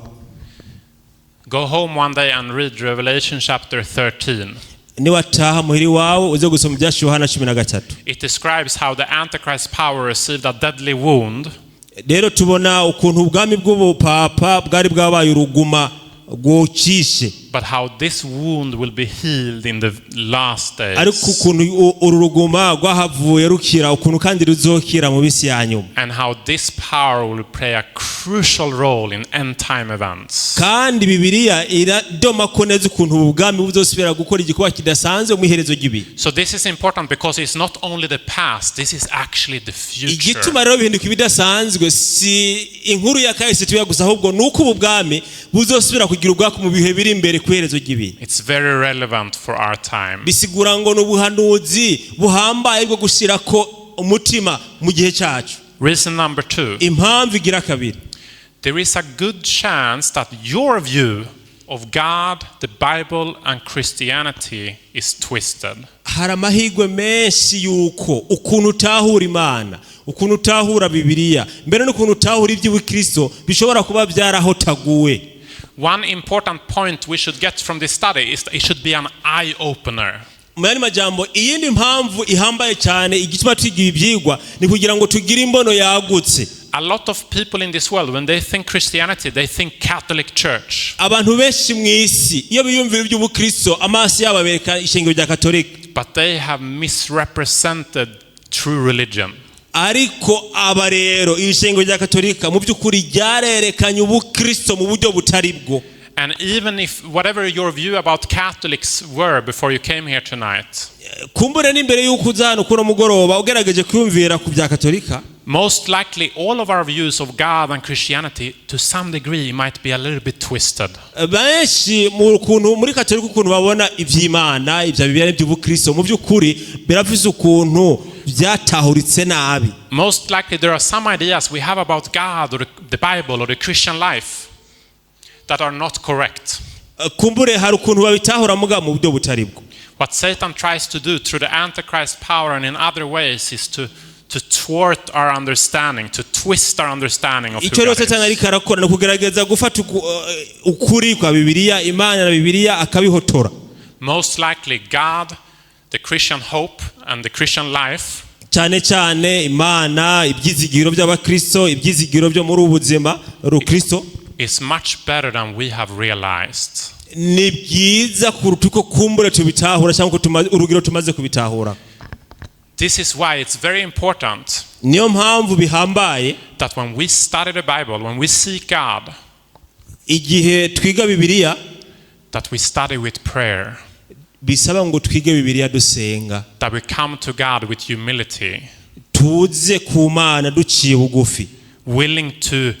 Go home one day and read Revelation chapter 13. Niwataha muhiri iwawe uze gusoma ibyahishuwe Yohana 13. It describes how the Antichrist power received a deadly wound Rero tubona ukuntu ubwami bw'ubupapa bwari bwabaye uruguma rwocishe, but how this wound will be healed in the last days. Ariko ukuntu uru ruguma rwahavuye rukira, ukuntu kandi ruzokira mu bisi ya nyuma, And how this power will play a crucial role in end time events. Kandi Bibiliya iradoma ko neza ukuntu ubu bwami buzosubira gukora igikorwa kidasanzwe mu iherezo ry'ibihe. So this is important because it's not only the past, this is actually the future. Igituma rero bihinduka ibidasanzwe si inkuru ya kahise tuya gusa, ahubwo ni uko ubu bwami buzosubira kugira ubwako mu bihe biri imbere ku iherezo ry'ibihe. It's very relevant for our time. Bisigura ngo ni ubuhanuzi buhambaye bwo gushyirako umutima mu gihe cyacu. Reason number two: Impamvu igira kabiri, there is a good chance that your view of God, the Bible, and Christianity is twisted. Hari amahirwe menshi yuko ukuntu utahura Imana, ukuntu utahura Bibiliya, mbere n'ukuntu utahura iby'ubukristo bishobora kuba byarahotaguwe. One important point we should get from this study is that it should be an eye opener. Mu yandi majambo, iyindi mpamvu ihambaye cyane igituma twiga ibi byigwa ni kugira ngo tugire imbono yagutse. A lot of people in this world, when they think Christianity, they think Catholic Church. Abantu benshi mu isi iyo biyumvira iby'ubukristo, amaso yabo abereka ishengero rya Katolika. But they have misrepresented true religion. Ariko aba rero iri shengero rya Katolika mu by'ukuri ryarerekanye ubukristo mu buryo butari bwo. And even if whatever your view about Catholics were before you came here tonight, Kumbure n'imbere y'uko uza hano kuno mugoroba ugerageje kwiyumvira ku bya Katolika, most likely all of our views of God and Christianity to some degree might be a little bit twisted. Benshi mu kuntu muri Katolika ukuntu babona iby'Imana, ibya Bibiliya n'iby'ubukristo, mu by'ukuri birafise ukuntu byatahuritse nabi. Most likely there are some ideas we have about God or the Bible or the Christian life that are not correct. Kumbure hari ukuntu babitahura muga mu buryo butari bwo. What Satan tries to do through the Antichrist power and in other ways is to to thwart our understanding, to twist our understanding of who Icyo rero God Satani is. ariko arakora ni ukugerageza gufata ukuri kwa Bibiliya, Imana na Bibiliya, akabihotora. Most likely, God, the Christian hope, and the Christian life Cyane cyane Imana, ibyizigiro by'abakristo, ibyizigiro byo muri ubu buzima rukristo is much better than we have realized. Ni byiza kuruta uko kumbura tubitahura cyangwa uko urugero tumaze kubitahura. This is why it's very important Niyo mpamvu bihambaye that when we study the Bible, when we seek God, igihe twiga Bibiliya that we study with prayer, bisaba ngo twige Bibiliya dusenga, that we come to God with humility, tuze ku Mana duciye bugufi, willing to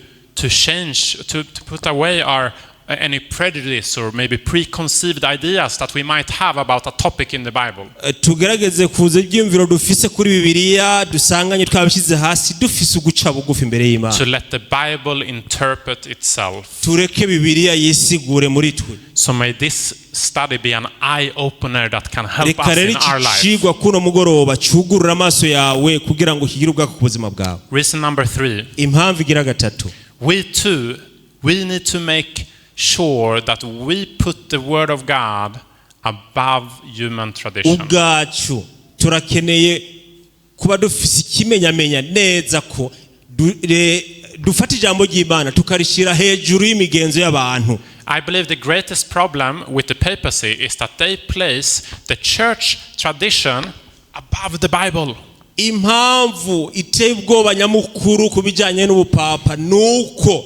change, to put away our any prejudice or maybe preconceived ideas that we might have about a topic in the Bible. Tugerageze kuza ibyiyumviro dufise kuri Bibiliya dusanganye twabishyize hasi, dufise uguca bugufi imbere y'Imana, To let the Bible interpret itself. Tureke Bibiliya yisigure muri twe. So may this study be an eye opener that can help Reka us rero in iki our life. cigwa kuno mugoroba cugurura amaso yawe kugira ngo kigire ubwako ku buzima bwawe. Reason number three: Impamvu igira gatatu, we too, we need to make sure that we put the Word of God above human tradition. Ubwacu turakeneye kuba dufise ikimenyamenya neza ko dufata ijambo ry'Imana tukarishyira hejuru y'imigenzo y'abantu. I believe the greatest problem with the papacy is that they place the church tradition above the Bible. Impamvu iteye ubwoba nyamukuru ku bijyanye n'ubupapa ni uko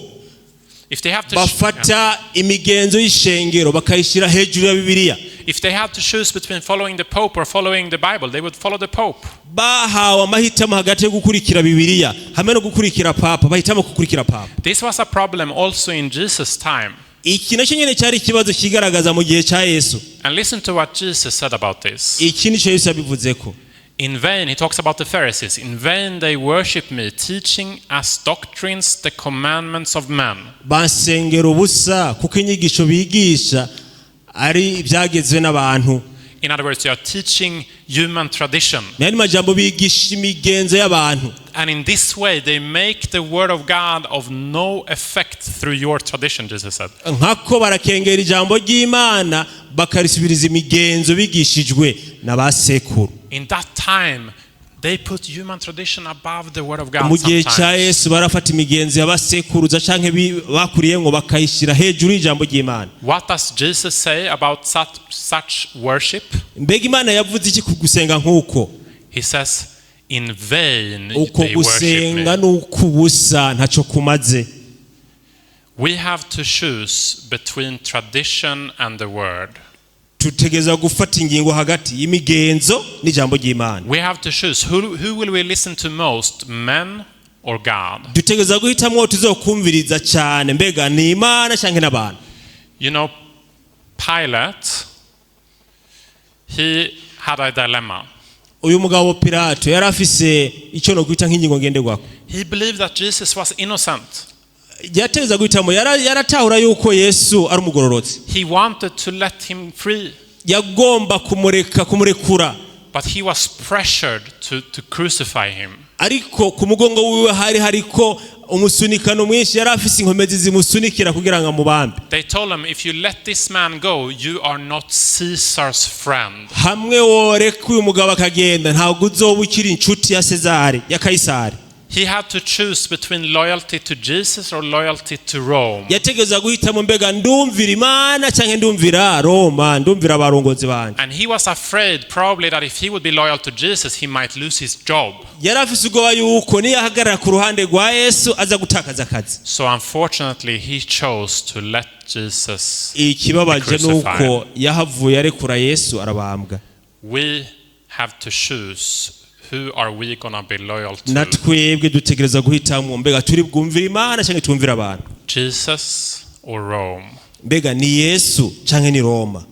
If they have to bafata imigenzo y'ishengero bakayishyira hejuru ya Bibiliya. If they had to choose between following the Pope or following the Bible, they would follow the Pope. Bahawe amahitamo hagati yo gukurikira Bibiliya hamwe no gukurikira papa, bahitamo gukurikira papa. This was a problem also in Jesus' time. Iki nacyo nyine cyari ikibazo kigaragaza mu gihe cya Yesu. And listen to what Jesus said about this. Iki nicyo Yesu yabivuze ko. In vain, he talks about the Pharisees, in vain they worship me, teaching as doctrines the commandments of men. Bansengera ubusa kuko inyigisho bigisha ari ibyagezwe n'abantu. In other words, they are teaching human tradition. Mu yandi majambo, bigisha imigenzo y'abantu. And in this way, they make the word of God of no effect through your tradition, Jesus said. Nkako barakengera ijambo ry'Imana bakarisubiriza imigenzo bigishijwe na ba sekuru. In that time, they put human tradition above the word of God Mu gihe cya sometimes. Yesu barafata imigenzo y'abasekuruza canke bakuriyemwo bakayishyira hejuru y'ijambo ry'Imana. What does Jesus say about such worship? Mbega Imana yavuze iki ku gusenga nk'uko? He says, in vain Uko they worship gusenga me. ni ukubusa, ntacyo kumaze. We have to choose between tradition and the word. Tutegereza gufata ingingo hagati y'imigenzo n'ijambo ry'Imana. We have to choose who will we listen to most, men or God? Dutegereza guhitamwo uwo tuzokumviriza cyane, mbega ni Imana cyangwa n'abantu? Pilate, he had a dilemma. Uyu mugabo Pilato yari afise icyo no kwita nk'ingingo ngenderwako. He believed that Jesus was innocent. Yategereza guhitamo, yaratahura yuko Yesu ari umugororotsi. He wanted to let him free, Yagomba kumureka, kumurekura, but he was pressured to crucify him. Ariko ku mugongo wiwe hari hariko umusunikano mwinshi, yari afise inkomezi zimusunikira kugira ngo amubambe. They told him, if you let this man go, you are not Caesar's friend. Hamwe woreka uyu mugabo akagenda, ntabwo uzoba ukiri inshuti ya Sezari, ya Kayisari. He had to choose between loyalty to Jesus or loyalty to Rome. Yategereza guhitamo, mbega ndumvira Imana cyangwa ndumvira Roma, ndumvira abarongozi banje? And he was afraid probably that if he would be loyal to Jesus, he might lose his job. Yari afise ubwoba yuko niyahagarara ku ruhande rwa Yesu aza gutakaza akazi. So unfortunately, he chose to let Jesus Ikibabaje be crucified. nuko yahavuye arekura Yesu arabambwa. We have to choose, who are we going to be loyal to? Na twebwe dutegereza guhitamo, mbega turi bwumvira Imana cyangwa twumvira abantu? Jesus or Rome? Mbega ni Yesu cyangwa ni Roma?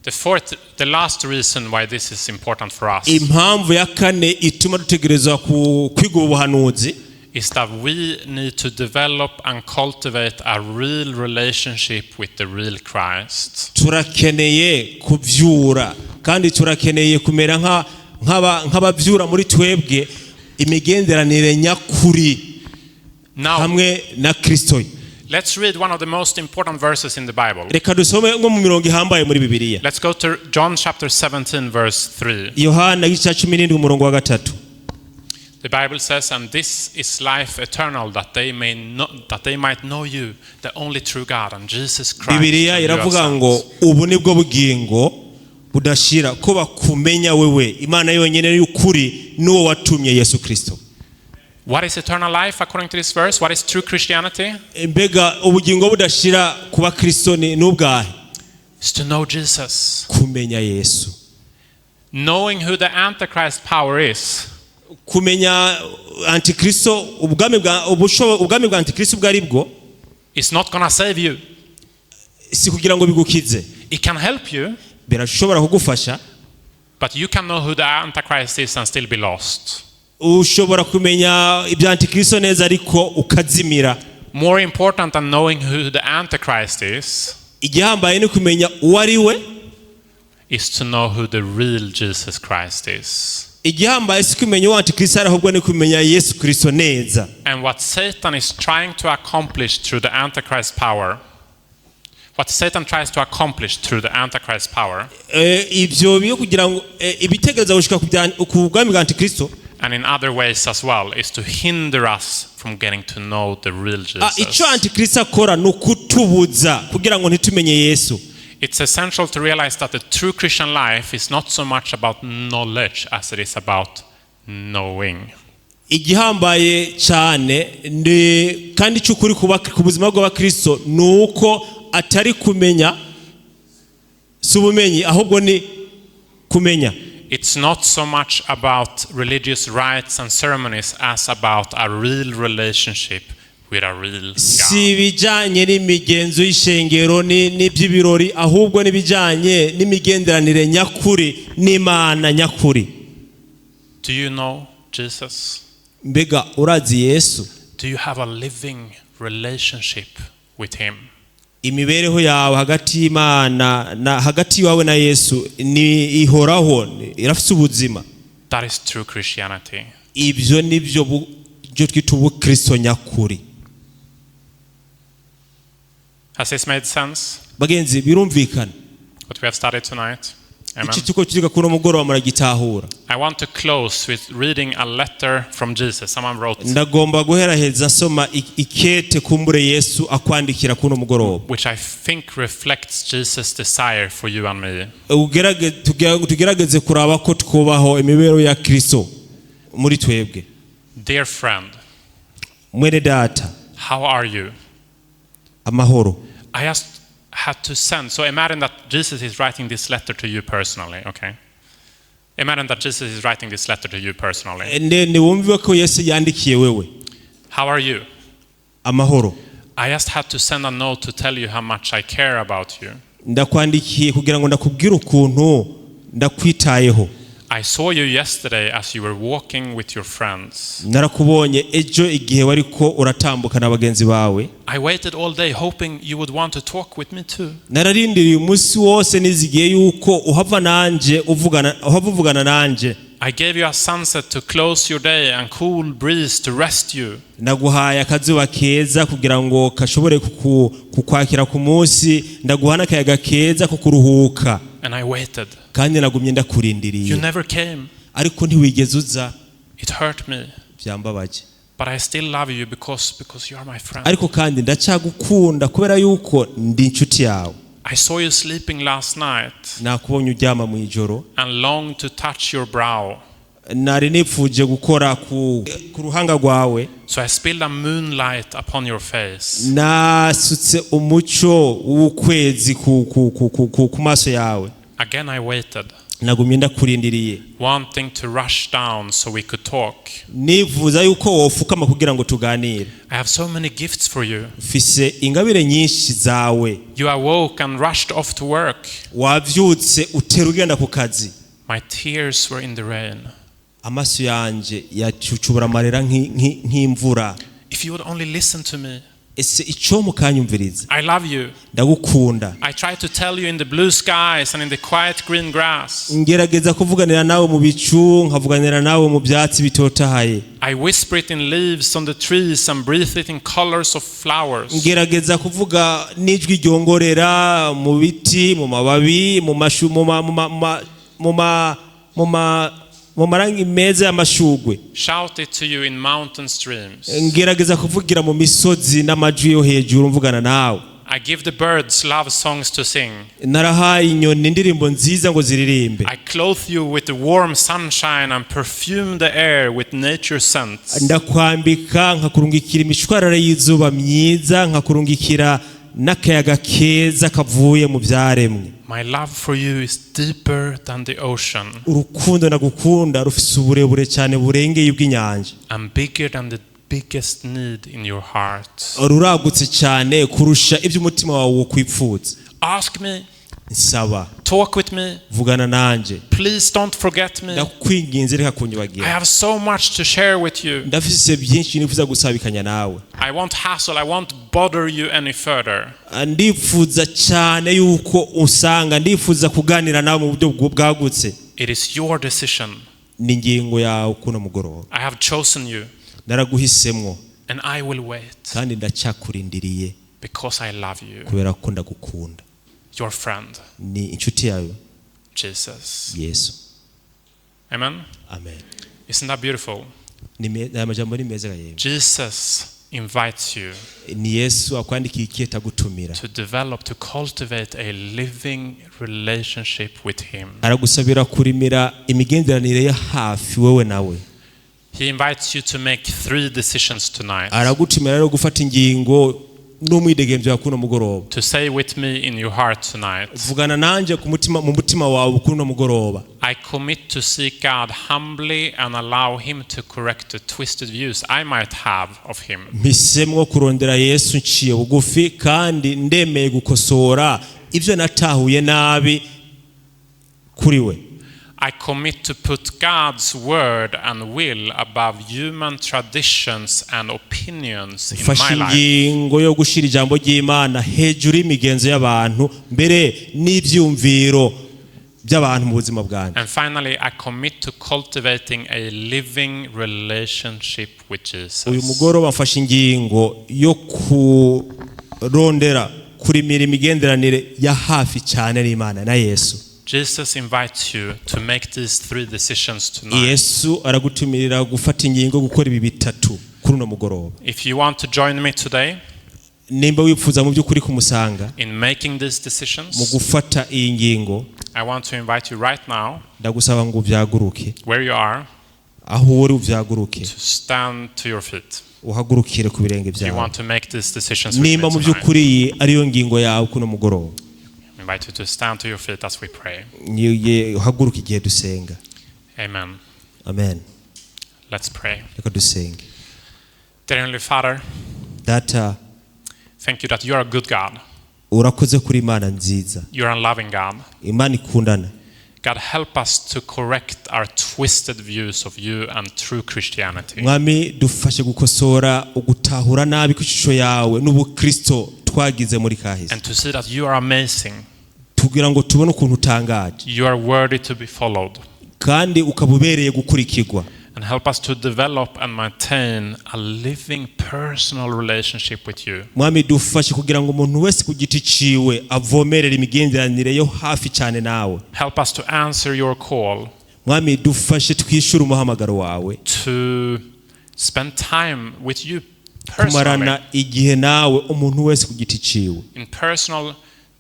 The fourth, the last reason why this is important for us Impamvu ya kane ituma dutegerezwa kwiga ubu buhanuzi is that we need to develop and cultivate a real relationship with the real Christ. Turakeneye kuvyura kandi turakeneye kumera nk'abavyura muri twebwe. Imigenderanire nyakuri Now, hamwe na Kristo. Let's read one of the most important verses in the Bible. Reka dusome nko mu mirongo ihambaye muri Bibiliya. Let's go to John chapter 17, verse 3. Yohana igice cya 17 umurongo wa 3. The Bible says, "And this is life eternal, that they might know you, the only true God, and Jesus Christ Bibiliya whom you have iravuga sent." ngo ubu nibwo bugingo budashira, ko bakumenya wewe Imana yonyine y'ukuri n'uwo watumye Yesu Kristo. What is eternal life according to this verse? What is true Christianity? Mbega ubugingo budashira ku bakristo ni n'ubwahe? It's to know Jesus. Kumenya Yesu. Knowing who the Antichrist power is Kumenya antikristo, ubwami bwa antikristo ubwo ari bwo is not going to save you. Si kugira ngo bigukize. It can help you, Birashobora kugufasha. But you can know who the Antichrist is and still be lost. Ushobora kumenya ibya antikristo neza ariko ukazimira. More important than knowing who the Antichrist is Igihambaye ni kumenya uwo ari we is to know who the real Jesus Christ is. Igihambaye si kumenya uwo antikristo ari, ahubwo ni kumenya Yesu Kristo neza. And what Satan is trying to accomplish through the Antichrist power, what Satan tries to accomplish through the Antichrist power, Ibyo byo kugira ngo ibitekerezo gushika ku bwami bwa antikristo and in other ways as well, is to hinder us from getting to know the real Jesus. Icyo antikristo akora ni ukutubuza kugira ngo ntitumenye Yesu. It's essential to realize that the true Christian life is not so much about knowledge as it is about knowing. Igihambaye cyane ni kandi cy'ukuri ku buzima bw'abakristo ni uko atari kumenya, si ubumenyi, ahubwo ni kumenya. It's not so much about religious rites and ceremonies as about a real relationship with a real God. Si ibijyanye n'imigenzo y'ishengero n'iby'ibirori, ahubwo n'ibijyanye n'imigenderanire nyakuri n'Imana nyakuri. Do you know Jesus? Mbega urazi Yesu? Do you have a living relationship with Him? Imibereho yawe hagati y'Imana na hagati yawe na Yesu ni ihoraho, irafite ubuzima? That is true Christianity. Ibyo nibyo byo twita ubukristo nyakuri. Has this made sense? Bagenzi, birumvikana? What we have studied tonight? Amen. Icyo tuko turiga kuri uno mugoroba muragitahura? I want to close with reading a letter from Jesus. Someone wrote, Ndagomba guheraheza nsoma ikete kumbure Yesu akwandikira kuri uno mugoroba which I think reflects Jesus' desire for you and me. Tugerageze kuraba ko twubaho imibereho ya Kristo muri twebwe. Dear friend, Mwene data, how are you? Amahoro. I just had to send. So imagine that Jesus is writing this letter to you personally, okay? Imagine that Jesus is writing this letter to you personally. Niwumve ko Yesu yandikiye wewe. How are you? Amahoro. I just had to send a note to tell you how much I care about you. Ndakwandikiye kugira ngo ndakubwire ukuntu ndakwitayeho. I saw you yesterday as you were walking with your friends. Narakubonye ejo igihe wariko uratambuka na bagenzi bawe. I waited all day hoping you would want to talk with me too. Nararindiriye umunsi wose nizigiye yuko uhava nanje uvugana, uhava uvugana nanje. I gave you a sunset to close your day and cool breeze to rest you. Ndaguhaye akazuba keza kugira ngo kashobore kukwakira ku munsi, ndaguha n'akayaga keza ko kuruhuka. And I waited. Kandi nagumye ndakurindiriye. You never came. Ariko ntiwigeze uza. It hurt me. Byambabaje. But I still love you because you are my friend. Ariko kandi ndacyagukunda kubera yuko ndi inshuti yawe. I saw you sleeping last night Nakubonye uryama mu ijoro and longed to touch your brow. Nari nipfuje gukora ku ruhanga rwawe. So I spilled a moonlight upon your face. Nasutse umucyo w'ukwezi ku maso yawe. Again I waited, Nagumye ndakurindiriye, wanting to rush down so we could talk. nifuza yuko wofukama kugira ngo tuganire. I have so many gifts for you. Mfise ingabire nyinshi zawe. You awoke and rushed off to work. Wavyutse utera ugenda ku kazi. My tears were in the rain. Amaso yanje yacucubura amarira nk'imvura. If you would only listen to me, Ese icyo mukanyumviriza. I love you. Ndagukunda. I try to tell you in the blue skies and in the quiet green grass. Ngerageza kuvuganira nawe mu bicu, nkavuganira nawe mu byatsi bitotahaye. I whisper it in leaves on the trees and breathe it in colors of flowers. Ngerageza kuvuga n'ijwi ryongorera mu biti, mu mababi, mu mashu, mu ma, mu ma, mu ma, mu ma, mu ma, mu marangi meza y'amashugwe. Shout it to you in mountain streams. Ngerageza kuvugira mu misozi n'amajwi yo hejuru mvugana nawe. I give the birds love songs to sing. Narahaye inyoni indirimbo nziza ngo ziririmbe. I clothe you with the warm sunshine and perfume the air with nature's scents. Ndakwambika, nkakurungikira imishwarara y'izuba myiza, nkakurungikira n'akayaga keza kavuye mu byaremwe. My love for you is deeper than the ocean Urukundo nagukunda rufise uburebure cyane burengeye ubw'inyanja and bigger than the biggest need in your heart. Ruragutse cyane kurusha ibyo umutima wawe wokwipfuza. Ask me, Nsaba. Talk with me. Vugana nanjye. Please don't forget me. Ndakwinginze, reka I kunyibagira. have so much to share with you. Ndafise byinshi nifuza gusabikanya nawe. I won't hassle, I won't bother you any further. Ndifuza cyane yuko usanga, ndifuza kuganira nawe mu buryo bwagutse. It is your decision. Ni ingingo yawe kuno mugoroba. I have chosen you Naraguhisemwo and I will wait kandi ndacyakurindiriye because I love you. kubera ko ndagukunda. Your friend, Ni inshuti yawe, Jesus. Yesu. Amen. Amen. Isn't that beautiful? Aya majambo ni meza yemwe. Jesus invites you Ni Yesu akwandikiye ikete agutumira. To develop, to cultivate a living relationship with Him. Aragusabira kurimira imigenderanire ya hafi wewe nawe. He invites you to make three decisions tonight. Aragutumira rero gufata ingingo n'umwidegemvyo wa kuno mugoroba. To say with me in your heart tonight, Vugana nanje ku mutima, mu mutima wawe kuri uno mugoroba. I commit to seek God humbly and allow Him to correct the twisted views I might have of Him. Mpisemwo kurondera Yesu nciye bugufi kandi ndemeye gukosora ibyo natahuye nabi kuri we. I commit to put God's word and will above human traditions and opinions in Mfashe my life. ingingo yo gushyira ijambo ry'Imana hejuru y'imigenzo y'abantu, mbere n'ibyumviro by'abantu mu buzima bwanjye. And finally, I commit to cultivating a living relationship with Jesus. Uyu mugoroba mfashe ingingo yo kurondera kurimira imigenderanire ya hafi cyane n'Imana na Yesu. Jesus invites you to make these three decisions tonight. Yesu aragutumirira gufata ingingo, gukora ibi bitatu kuri uno mugoroba. If you want to join me today Nimba wifuza mu by'ukuri kumusanga in making these mu decisions, gufata iyi ngingo, I want to invite you right now, ndagusaba ngo ubyaguruke where you are, aho uri, ubyaguruke to stand to your feet. Uhagurukire ku birenge If you byawe want to make these decisions with me nimba mu tonight, by'ukuri iyi ariyo ngingo yawe kuno mugoroba. I invite you to stand to your feet as we pray. Uhaguruke igihe dusenga. Amen. Amen. Let's pray. Reka dusenge. Dear Heavenly Father, Data, thank you that you are a good God. Urakoze kuri Imana nziza. You are a loving God. Imana ikundana. God, help us to correct our twisted views of you and true Christianity. Mwami, dufashe gukosora ugutahura nabi kw'ishusho yawe n'ubukristo twagize muri kahise And to see that you are amazing. tugira ngo tubone ukuntu utangaje You are worthy to be followed. Kandi ukaba ubereye gukurikirwa. And help us to develop and maintain a living personal relationship with you. Mwami, dufashe kugira ngo umuntu wese ku giti ciwe avomerere imigenderanire yo hafi cyane nawe. Help us to answer your call Mwami, dufashe twishyure umuhamagaro wawe to spend time with you kumarana personally, igihe nawe umuntu wese ku giti ciwe in personal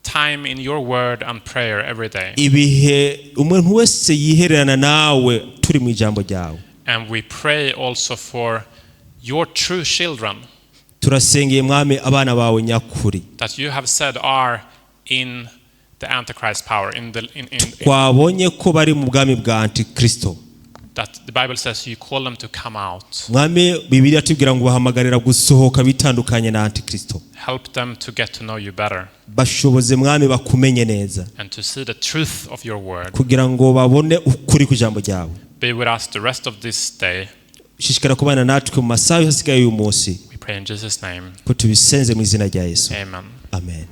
time in your word and prayer every day. Ibihe umuntu wese yihererana nawe turi mu ijambo ryawe. And we pray also for your true children Turasengeye, Mwami, abana bawe nyakuri that you have said are in the Antichrist power, in the in twabonye ko bari mu bwami bwa antikristo. That the Bible says you call them to come out. Mwami, Bibiliya tubwira ngo bahamagarira gusohoka bitandukanye na antikristo. Help them to get to know you better Bashoboze, Mwami, bakumenye neza and to see the truth of your word. kugira ngo babone ukuri ku ijambo ryawe. Be with us the rest of this day. Shishikara kubana natwe mu masaha asigaye y'uyu munsi. We Pray in Jesus' name. Ko tubisenze mu izina rya Yesu. Amen. Amen.